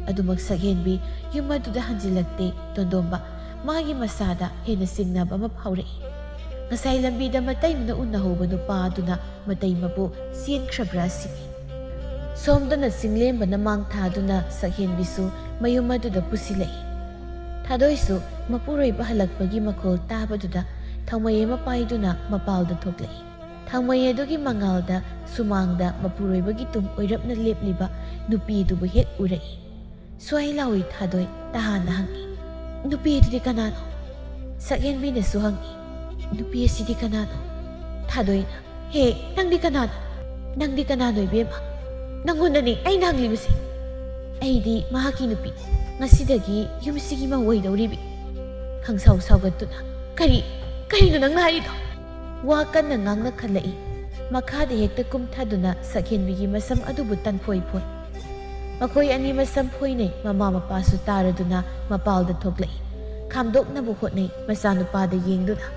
ꯑꯗꯨꯃꯛ ꯁꯛꯍꯦꯟꯕꯤ ꯌꯨꯝ ꯑꯗꯨꯗ ꯍꯟꯖꯤꯜꯂꯛꯇꯦ꯫ ꯇꯣꯟꯗꯣꯝꯕ ꯃꯥꯒꯤ ꯃꯁꯥꯗ ꯍꯦꯟꯅ ꯆꯤꯡꯅꯕ ꯑꯃ ꯐꯥꯎꯔꯛꯏ꯫ ꯉꯁꯥꯏ ꯂꯝꯕꯤꯗ ꯃꯇꯩꯅ ꯎꯅꯍꯧꯕ ꯅꯨꯄꯥ ꯑꯗꯨꯅ ꯃꯇꯩ ꯃꯄꯨ ꯆꯦꯟꯈ꯭ꯔꯕ꯭ꯔꯥ ꯁꯤꯅꯤ꯫ ꯁꯣꯝꯗꯅ ꯆꯤꯡꯂꯦꯝꯕꯅ ꯃꯥꯡ ꯊꯥꯗꯨꯅ ꯁꯛꯍꯦꯟꯕꯤꯁꯨ ꯃꯌꯨꯝ ꯑꯗꯨꯗ ꯄꯨꯁꯤꯜꯂꯛꯏ꯫ ꯊꯥꯗꯣꯏꯁꯨ ꯃꯄꯨꯔꯣꯏꯕ ꯍꯜꯂꯛꯄꯒꯤ ꯃꯈꯣꯜ ꯇꯥꯕꯗꯨꯗ ꯊꯥꯎꯃꯩ ꯑꯃ ꯄꯥꯏꯗꯨꯅ ꯃꯄꯥꯜꯗ ꯊꯣꯛꯂꯛꯏ꯫ ꯊꯥꯎꯃꯩ ꯑꯗꯨꯒꯤ ꯃꯉꯥꯜꯗ ꯁꯨꯃꯥꯡꯗ ꯃꯄꯨꯔꯣꯏꯕꯒꯤ ꯇꯨꯡ ꯑꯣꯏꯔꯞꯅ ꯂꯦꯞꯂꯤꯕ ꯅꯨꯄꯤꯗꯨꯕꯨ ꯍꯦꯛ ꯎꯔꯛꯏ꯫ ꯁ꯭ꯋꯥꯏ ꯂꯥꯎꯏ ꯊꯥꯗꯣꯏ ꯇꯍꯥꯟꯅ ꯍꯪꯉꯤ, "ꯅꯨꯄꯤ ꯑꯗꯨꯗꯤ ꯀꯅꯥꯅꯣ?" ꯁꯛꯍꯦꯟꯕꯤꯅꯁꯨ ꯍꯪꯉꯤ, "ꯅꯨꯄꯤ ꯑꯁꯤꯗꯤ ꯀꯅꯥꯅꯣ?" ꯊꯥꯗꯣꯏꯅ, "ꯍꯦ, ꯅꯪꯗꯤ ꯀꯅꯥꯅꯣ? ꯅꯪꯗꯤ ꯀꯅꯥꯅꯣ ꯏꯕꯦꯝꯃ? ꯅꯪꯉꯣꯟꯗꯅꯦ ꯑꯩꯅ ꯍꯪꯂꯤꯕꯁꯦ꯫ ꯑꯩꯗꯤ ꯃꯍꯥꯛꯀꯤ ꯅꯨꯄꯤ꯫ ꯉꯁꯤꯗꯒꯤ ꯌꯨꯝꯁꯤꯒꯤ ꯃꯧ ꯑꯣꯏꯗꯧꯔꯤꯕꯤ꯫" ꯈꯪꯁꯥꯎ ꯁꯥꯎꯒꯠꯇꯨꯅ, "ꯀꯔꯤ? ꯀꯔꯤꯅꯣ ꯅꯪꯅ ꯍꯥꯏꯔꯤꯗꯣ?" ꯋꯥ ꯀꯟꯅ ꯉꯥꯡꯅ ꯈꯜꯂꯛꯏ꯫ ꯃꯈꯥꯗ ꯍꯦꯛꯇ ꯀꯨꯝꯊꯗꯨꯅ ꯁꯛꯍꯦꯟꯕꯤꯒꯤ ꯃꯁꯝ ꯑꯗꯨꯕꯨ ꯇꯟꯐꯣꯏ ꯐꯣꯏ꯫ ꯃꯈꯣꯏ ꯑꯅꯤ ꯃꯁꯝ ꯐꯣꯏꯅꯩ꯫ ꯃꯃꯥ ꯃꯄꯥꯁꯨ ꯇꯥꯔꯗꯨꯅ ꯃꯄꯥꯜꯗ ꯊꯣꯛꯂꯛꯏ꯫ ꯈꯥꯝꯗꯣꯛꯅꯕ ꯍꯣꯠꯅꯩ ꯃꯆꯥꯅꯨꯄꯥꯗ ꯌꯦꯡꯗꯨꯅ꯫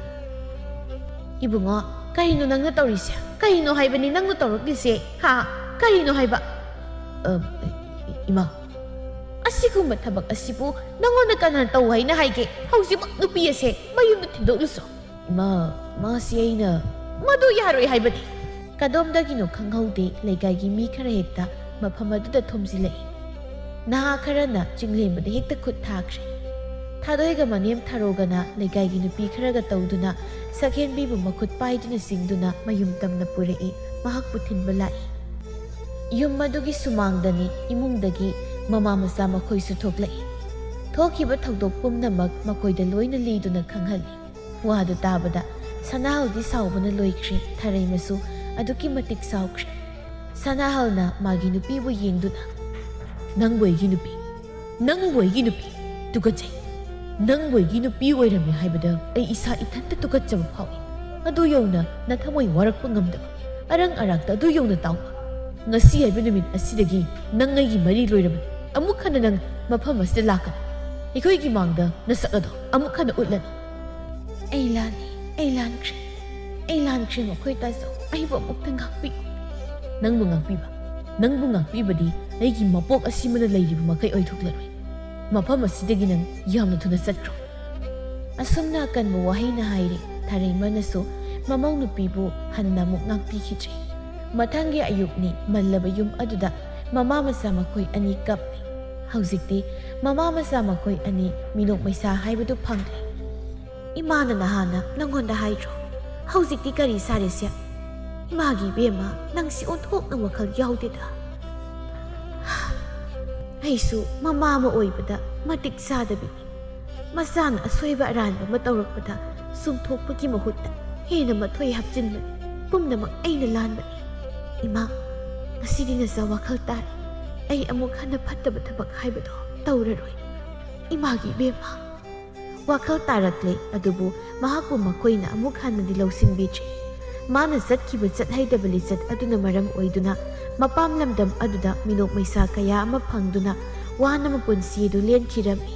"ꯏꯕꯨꯡꯉꯣ, ꯀꯔꯤꯅꯣ ꯅꯪꯅ ꯇꯧꯔꯤꯁꯦ? ꯀꯔꯤꯅꯣ ꯍꯥꯏꯕꯅꯤ ꯅꯪꯅ ꯇꯧꯔꯛꯂꯤꯁꯦ? ꯍꯥ? ꯀꯔꯤꯅꯣ ꯍꯥꯏꯕ?" "ꯑ, ꯏꯃꯥ, ꯑꯁꯤꯒꯨꯝꯕ ꯊꯕꯛ ꯑꯁꯤꯕꯨ ꯅꯪꯉꯣꯟꯗ ꯀꯅꯥꯅ ꯇꯧ ꯍꯥꯏꯅ ꯍꯥꯏꯒꯦ? ꯍꯧꯖꯤꯛꯃꯛ ꯅꯨꯄꯤ ꯑꯁꯦ ꯃꯌꯨꯝꯗ ꯊꯤꯟꯗꯣꯛꯂꯨꯁꯣ꯫" "ꯏꯃꯥ, ꯃꯥꯁꯤ ꯑꯩꯅ..." "ꯃꯗꯨ ꯌꯥꯔꯣꯏ ꯍꯥꯏꯕꯅꯤ꯫" ꯀꯗꯣꯝꯗꯒꯤꯅꯣ ꯈꯪꯍꯧꯗꯦ ꯂꯩꯀꯥꯏꯒꯤ ꯃꯤ ꯈꯔ ꯍꯦꯛꯇ ꯃꯐꯝ ꯑꯗꯨꯗ ꯊꯣꯝꯖꯤꯜꯂꯛꯏ꯫ ꯅꯍꯥ ꯈꯔꯅ ꯆꯤꯡꯂꯦꯝꯕꯗ ꯍꯦꯛꯇ ꯈꯨꯠ ꯊꯥꯈ꯭ꯔꯦ꯫ ꯊꯥꯗꯣꯏꯒ ꯃꯅꯦꯝ ꯊꯔꯣꯒꯅ ꯂꯩꯀꯥꯏꯒꯤ ꯅꯨꯄꯤ ꯈꯔꯒ ꯇꯧꯗꯨꯅ ꯁꯛꯍꯦꯟꯕꯤꯕꯨ ꯃꯈꯨꯠ ꯄꯥꯏꯗꯨꯅ ꯆꯤꯡꯗꯨꯅ ꯃꯌꯨꯝ ꯇꯝꯅ ꯄꯨꯔꯛꯏ, ꯃꯍꯥꯛꯄꯨ ꯊꯤꯟꯕ ꯂꯥꯛꯏ꯫ ꯌꯨꯝ ꯑꯗꯨꯒꯤ ꯁꯨꯃꯥꯡꯗꯅꯤ ꯏꯃꯨꯡꯗꯒꯤ ꯃꯃꯥ ꯃꯆꯥ ꯃꯈꯣꯏꯁꯨ ꯊꯣꯛꯂꯛꯏ꯫ ꯊꯣꯛꯈꯤꯕ ꯊꯧꯗꯣꯛ ꯄꯨꯝꯅꯃꯛ ꯃꯈꯣꯏꯗ ꯂꯣꯏꯅ ꯂꯤꯗꯨꯅ ꯈꯪꯍꯜꯂꯤ꯫ ꯋꯥꯗꯨ ꯇꯥꯕꯗ ꯁꯅꯥꯍꯜꯗꯤ ꯁꯥꯎꯕꯅ ꯂꯣꯏꯈ꯭ꯔꯦ, ꯊꯥꯔꯩꯃꯁꯨ ꯑꯗꯨꯛꯀꯤ ꯃꯇꯤꯛ ꯁꯥꯎꯈ꯭ꯔꯦ꯫ ꯁꯅꯥꯍꯜꯅ ꯃꯥꯒꯤ ꯅꯨꯄꯤꯕꯨ ꯌꯦꯡꯗꯨꯅ, "ꯅꯪꯕꯨ ꯑꯩꯒꯤ ꯅꯨꯄꯤ, ꯅꯪꯕꯨ ꯑꯩꯒꯤ ꯅꯨꯄꯤ, ꯇꯨꯀꯠꯆꯩ꯫ ꯅꯪꯕꯨ ꯑꯩꯒꯤ ꯅꯨꯄꯤ ꯑꯣꯏꯔꯝꯃꯦ ꯍꯥꯏꯕꯗ ꯑꯩ ꯏꯁꯥ ꯏꯊꯟꯇ ꯇꯨꯀꯠꯆꯕ ꯐꯥꯎꯏ꯫ ꯑꯗꯨ ꯌꯧꯅ ꯅꯊꯃꯣꯏ ꯋꯥꯔꯛꯄ ꯉꯝꯗꯕ, ꯑꯔꯪ ꯑꯔꯥꯛꯇ ꯑꯗꯨ ꯌꯧꯅ ꯇꯥꯎꯕ꯫ ꯉꯁꯤ ꯍꯥꯏꯕ ꯅꯨꯃꯤꯠ ꯑꯁꯤꯗꯒꯤ ꯅꯪ ꯑꯩꯒꯤ ꯃꯔꯤ ꯂꯣꯏꯔꯕꯅꯤ꯫ ꯑꯃꯨꯛ ꯍꯟꯅ ꯅꯪ ꯃꯐꯝ ꯑꯁꯤꯗ ꯂꯥꯛꯀꯅꯨ꯫ ꯑꯩꯈꯣꯏꯒꯤ ꯃꯥꯡꯗ ꯅꯁꯛ ꯑꯗꯣ ꯑꯃꯨꯛ ꯍꯟꯅ ꯎꯠꯂꯅꯨ꯫" "ꯑꯩ ꯂꯥꯜꯂꯤ, ꯑꯩ ꯂꯥꯟꯈ꯭ꯔꯦ, ꯑꯩ ꯂꯥꯟꯈ꯭ꯔꯦ ꯃꯈꯣꯏ ꯇꯥꯖꯧ, ꯑꯩꯕꯨ ꯑꯃꯨꯛꯇ ꯉꯥꯛꯄꯤꯌꯨ꯫" ꯅꯪꯕꯨ ꯉꯥꯛꯄꯤꯕ? ꯅꯪꯕꯨ ꯉꯥꯛꯄꯤꯕꯗꯤ ꯑꯩꯒꯤ ꯃꯄꯣꯛ ꯑꯁꯤꯃꯗ ꯂꯩꯔꯤꯕ ꯃꯈꯩ ꯑꯣꯏꯊꯣꯛꯂꯔꯣꯏ꯫ ꯃꯐꯝ ꯑꯁꯤꯗꯒꯤ ꯅꯪ ꯌꯥꯝꯅ ꯊꯨꯅ ꯆꯠꯈ꯭ꯔꯣ꯫ ꯑꯁꯨꯝꯅ ꯑꯀꯟꯕ ꯋꯥꯍꯩꯅ ꯍꯥꯏꯔꯦ꯫ ꯊꯔꯩꯃꯅꯁꯨ ꯃꯃꯧ ꯅꯨꯄꯤꯕꯨ ꯍꯟꯅ ꯑꯃꯨꯛ ꯉꯥꯛꯄꯤꯈꯤꯗ꯭ꯔꯦ꯫ ꯃꯊꯪꯒꯤ ꯑꯌꯨꯛꯅꯤ꯫ ꯃꯜꯂꯕ ꯌꯨꯝ ꯑꯗꯨꯗ ꯃꯃꯥ ꯃꯆꯥ ꯃꯈꯣꯏ ꯑꯅꯤ ꯀꯞꯂꯤ꯫ ꯍꯧꯖꯤꯛꯇꯤ ꯃꯃꯥ ꯃꯆꯥ ꯃꯈꯣꯏ ꯑꯅꯤ ꯃꯤꯅꯣꯛ ꯃꯩꯁꯥ ꯍꯥꯏꯕꯗꯨ ꯐꯪꯂꯦ꯫ "ꯏꯃꯥꯅ ꯅꯍꯥꯟꯅ ꯅꯪꯉꯣꯟꯗ ꯍꯥꯏꯗ꯭ꯔꯣ? ꯍꯧꯖꯤꯛꯇꯤ ꯀꯔꯤ ꯁꯥꯔꯦꯁꯦ? ꯏꯃꯥꯒꯤ ꯏꯕꯦꯝꯃ, ꯅꯪꯁꯤ ꯑꯣꯟꯊꯣꯛꯅ ꯋꯥꯈꯜ ꯌꯥꯎꯗꯦꯗ꯫ ꯑꯩꯁꯨ ꯃꯃꯥ ꯑꯃ ꯑꯣꯏꯕꯗ ꯃꯇꯤꯛ ꯆꯥꯗꯕꯤꯅꯤ꯫ ꯃꯆꯥꯅ ꯑꯁꯣꯏꯕ ꯑꯔꯥꯟꯕ ꯑꯃ ꯇꯧꯔꯛꯄꯗ ꯆꯨꯝꯊꯣꯛꯄꯒꯤ ꯃꯍꯨꯠꯇ ꯍꯦꯟꯅ ꯃꯊꯣꯏ ꯍꯥꯞꯆꯤꯟꯕꯅꯤ꯫ ꯄꯨꯝꯅꯃꯛ ꯑꯩꯅ ꯂꯥꯟꯕꯅꯤ꯫ ꯏꯃꯥ, ꯉꯁꯤꯗꯤ ꯅꯆꯥ ꯋꯥꯈꯜ ꯇꯥꯔꯦ꯫ ꯑꯩ ꯑꯃꯨꯛ ꯍꯟꯅ ꯐꯠꯇꯕ ꯊꯕꯛ ꯍꯥꯏꯕꯗꯣ ꯇꯧꯔꯔꯣꯏ꯫ ꯏꯃꯥꯒꯤ ꯏꯕꯦꯝꯃ꯫" ꯋꯥꯈꯜ ꯇꯥꯔꯛꯂꯦ, ꯑꯗꯨꯕꯨ ꯃꯍꯥꯛꯄꯨ ꯃꯈꯣꯏꯅ ꯑꯃꯨꯛ ꯍꯟꯅꯗꯤ ꯂꯧꯁꯤꯟꯕꯤꯗ꯭ꯔꯦ꯫ ꯃꯥꯅ ꯆꯠꯈꯤꯕ ꯆꯠꯍꯩꯗꯕ ꯂꯤꯆꯠ ꯑꯗꯨꯅ ꯃꯔꯝ ꯑꯣꯏꯗꯨꯅ ꯃꯄꯥꯝ ꯂꯝꯗꯝ ꯑꯗꯨꯗ ꯃꯤꯅꯣꯛ ꯃꯩꯁꯥ ꯀꯌꯥ ꯑꯃ ꯐꯪꯗꯨꯅ ꯋꯥꯅ ꯃꯄꯨꯟꯁꯤ ꯑꯗꯨ ꯂꯦꯟꯈꯤꯔꯝꯃꯤ꯫